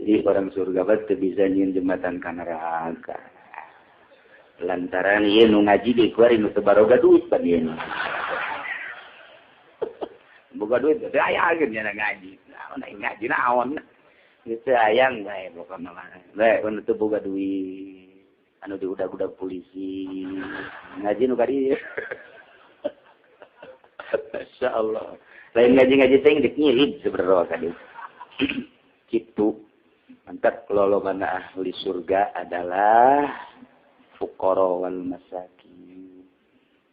Jadi orang surga pasti bisa nyin jembatan ka neraka. Lantaran ieu nu ngaji dikeluarin nu teu baroga duit pan ieu. Boga duit teh aya ge nya ngaji. Naon ngaji naon? Itu ayang bae pokona mah. Bae anu teu boga duit, anu diudag-udag polisi, ngaji nu ka dieu. Masyaallah. Lain ngaji-ngaji teh geus nyilid sebenarnya ka dieu. Kitu. Mantap lolobana ahli surga adalah fuqara wal masakin.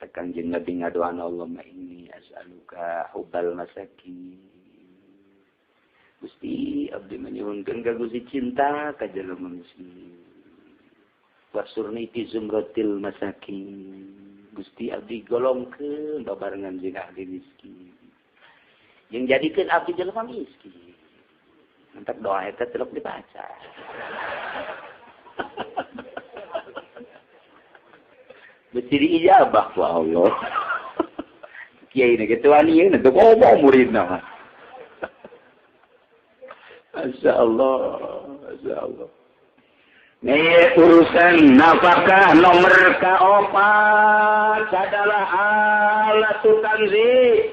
Tekan jeung Nabi ngadoana Allahumma inni as'aluka hubbal masakin. Gusti abdi menyuhunkeun ka Gusti cinta ka jelema miskin. Wasurni fi zumratil masakin. Gusti abdi golongkeun babarengan jeung ahli miskin. Jeung jadikeun abdi jelema miskin. Mantap doa eta telok dibaca. Besi diijabah ku Allah. Kiai na kitu wani ieu teu ngomong muridna mah. Masya Allah, Masya Allah. Nih urusan nafkah nomor keempat adalah alat tanzih,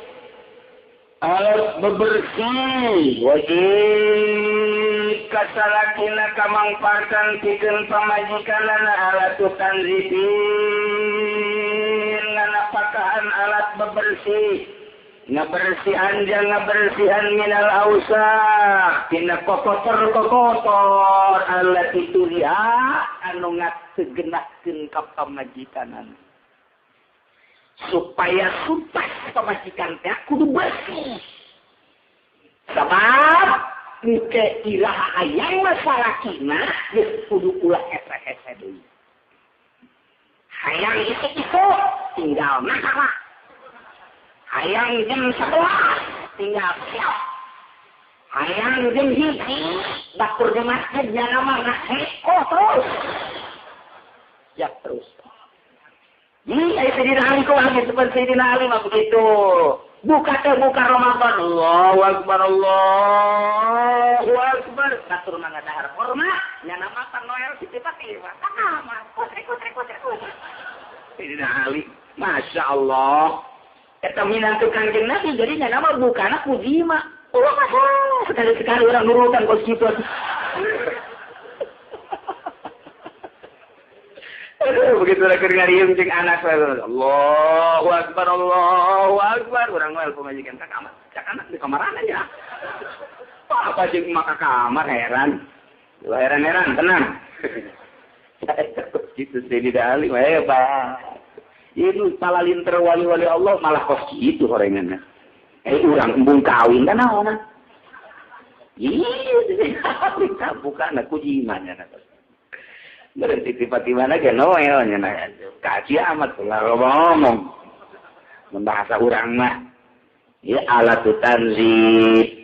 alat bebersih. Wajib kasalakina kamangparkan pikeun pamajikanana alat tanzih, nganapakahan alat bebersih. Ngabersihan jangan ngabersihan minal ausah tina kokotor-kokotor alat itu dia anu ngategenahkeun ka pamajikanana supaya sumpah pamajikan teh kudu bersih sabab engke iraha hayang masalakina geus kudu ulah hese-hese deui hayang itu tinggal masalah hayang jam 11 tinggal siap. Hayang jam 1 bakur di masjid jangan mah ngaheko terus. Siap terus. Ini aya Sayyidina Ali kumaha seperti Sayyidina Ali mah begitu. Buka teh buka Ramadan. Allahu akbar Allahu akbar. Batur mah ngadahar kurma, nya nama Noel kitu pake mah. Kamar. Kut. Sayyidina Ali, Masya Allah. Eta minantu Kangjeng Nabi jadi nya nama bukana ku jima. Oh, sekali-sekali orang nurutan kos kitu. Aduh, begitu lagi ngariung jeung anak Allahu akbar Allahu akbar urang mah pamajikan ka kamar. Cak anak di kamaran aja. Apa jeung maka kamar heran. Heran-heran tenang. Kitu Sayyidina Ali mah hebat. Ini palalinter wali-wali Allah malah kos gitu horenganna. Urang embung kawin kan naon? Ih, bukan aku jimanya. Berhenti tiba-tiba ge noel nya. Kaji amat lah ngomong. Membahasa urang mah. Ya alat tanzif.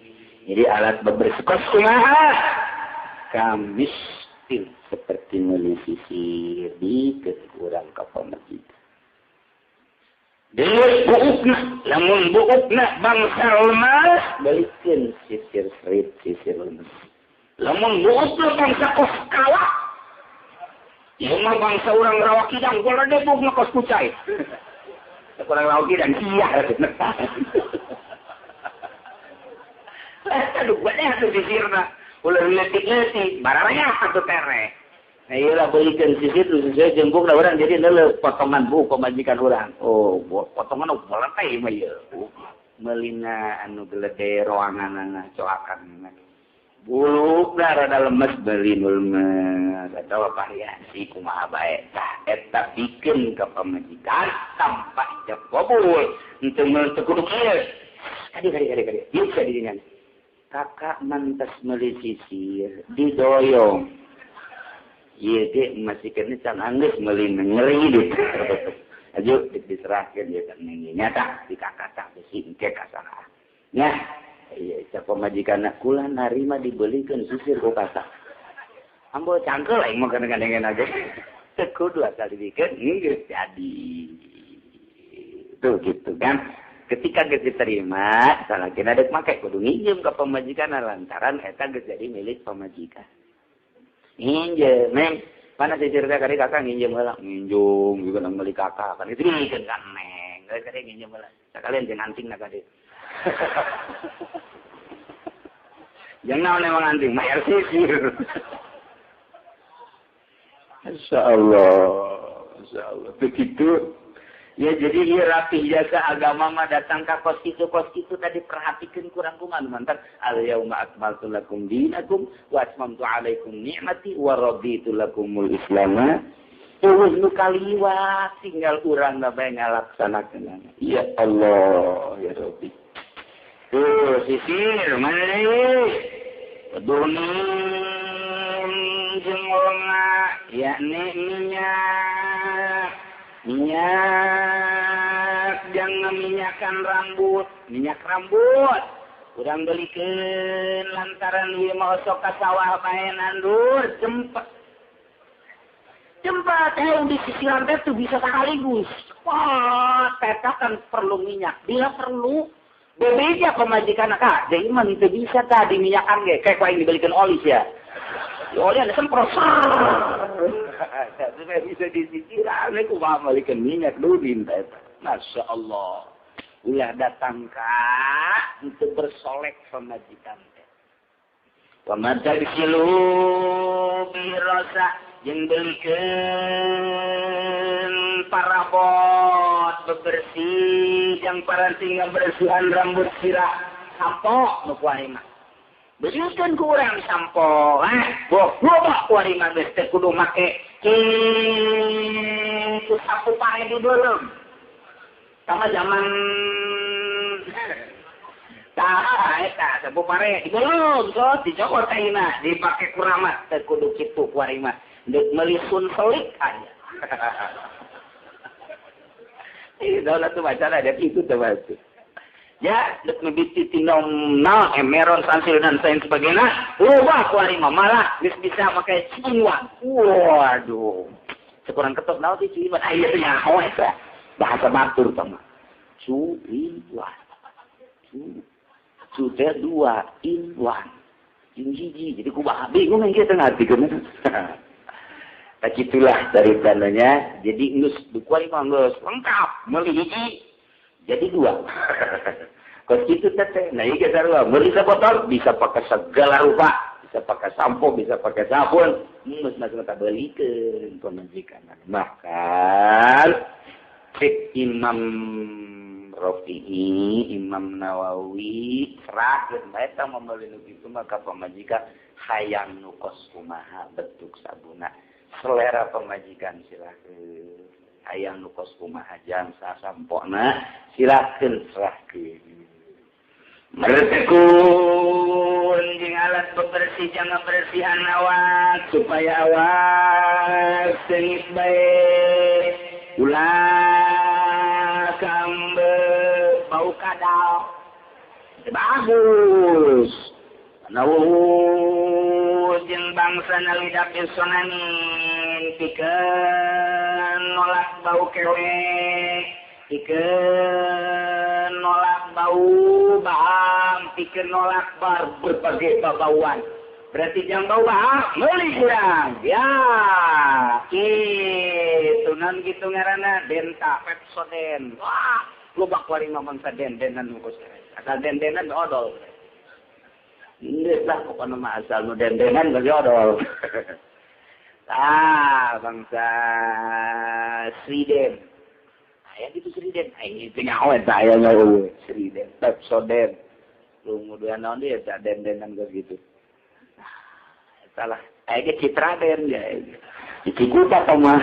Jadi alat bebersih kos kumaha? Kamistil seperti meuli sisir dikeun urang ka pamajikan. Deui buukna, lamun buukna bangsa lemas, balikeun sisir serit sisir lemes. Lamun buukna bangsa kos kawah, ieu mah bangsa urang Rawa Kidang, golode buukna kos kucai. Kurang Rawa Kidang iya. Aduh, gua deh atuh sisirna. Ulah leutik-leutik, bararanya atuh tereh. Nah, iyalah belikan sisir terus sesuai jengkuk lah orang jadi neuleuh potongan buuk pamajikan urang. Oh, potongan boleteh mah ieu. Melina anu gelede roanganana coakan. Bulukna rada lemes beli nu lemes atawa variasi kumaha bae. Tah eta pikeun ka pamajikan tanpa ijab qabul. Henteu meul teu kudu kieu. Kadi kadi kadi kadi. Ieu ka dinya. Kakak mantas meuli sisir didoyong. Iya dek masih kena can anggeus meuli ngeri deh. Ayo diserahkeun ieu kan nyata di kakak tak besi engke kasalah. Nah, iya cak pamajikanna kula narima dibelikeun sisir ku kakak. Ambo cangkel aing mah kadang-kadang aja. Teu kudu asal dibikeun geus jadi. Tuh gitu kan. Ketika geus diterima, salakina deuk make kudu nginjem ka pamajikanna lantaran eta geus jadi milik pamajikan. Nginjem, neng, mana sisir teh kali kakak nginjem heula, nginjung juga nang meuli kakak kan itu dikeun ka neng, geus kali nginjem heula. Sakalian jeung anting na kade. Jeung naon emang anting mayar sisir. Masyaallah, masyaallah. Begitu. Ya jadi ieu rapih jasa agama mah datang ka kos kitu tadi perhatikeun kurang kumaha mantan al yauma akmaltu lakum dinakum wa atmamtu alaikum ni'mati wa raditu lakumul islam. Eueuh nu kaliwat tinggal urang bae ngalaksanakeun. Ya Allah ya Rabbi. Tuh sisir mana deui? Pedunin jeung longa yakni minyak. Minyak jangan minyakan rambut, minyak rambut. Urang belikeun lantaran ieu mah osok ka sawah bae nandur jempet. Jempet hayang di sisiran teh tuh bisa sekaligus. Wah, teta kan perlu minyak. Bila perlu bebeja pamajikan ka, deui mah teu bisa tah diminyakan ge, kayak ku aing dibelikeun oli sia. Oli ada semprot. Supaya bisa disisiran, aku mah malikeun minyak dudin eta. Masya Allah. Ulah datang ka untuk bersolek pamajikan teh. Wa matagsilu birasa jeung belikeun parabot bebersih yang paranti ngabersihan rambut sirah sampo nu kuari mah. Bersihkan ku urang sampo, ah, loba kuari mah geus teh kudu make kitu sapu pare di beuleum. Sama zaman tah eta sapu pare di beuleum so dicokot ayeuna dipake kuramat teh kudu kitu kuari mah. Deuk meuli sunselik aya. Ih, daulah tuh masalah ada itu tuh baca. Ya, dek mibiti tinom na emeron sansil dan lain sebagainya. Loba kuari mah malah geus bisa make ciuan. Waduh. Sekurang ketok naon teh ciuan aya teh nyaho eta. Bahasa batur tah mah. Cuiwan. Cu teh dua in one. Jeung hiji jadi kumaha bingung yang kieu teh ngartikeun. Tah kitulah dari tandanya. Jadi geus kuari mah geus lengkap meuli hiji jadi dua. Kos kitu teh. Nah ieu sarua meuli sabotol bisa pakai segala rupa, bisa pakai sampo, bisa pakai sabun, geus mah teh beulikeun pamajikan. Bahkan cek Imam Rafi'i, Imam Nawawi serahkeun bae tah meuli nu kitu mah ka pamajikan hayang nu kos kumaha bentuk sabuna. Selera pamajikan silakeun. Hayang nu kos kumaha jang sasampona silakeun serahkeun. Mertekun jeung alat bebersih jangan bersihan awak supaya awak seungit bae. Ulah kambe bau kadal. Bagus. Nawu jeung bangsa nalidak sonanin pikeun nolak bau kewe, pikeun nolak bau baham, pikeun nolak bar berbagai babauan. Berarti jangan bau baham, meuli kurang. Ya, kitu nan kitu ngaranna denta Pepsodent. Wah, loba kuari mah bangsa den-denan nu asal den-denan odol. Geus lah pokona mah asal nu den-denan bagi odol. Ah, bangsa Sriden. Aya gitu Sriden. Ai teu nyaho eta aya nyaho Sriden, Pepsodent. Lu muduan naon dia eta den-denan geus gitu. Nah, eta lah. Aya ge Citraden ya. Di Cikupa mah.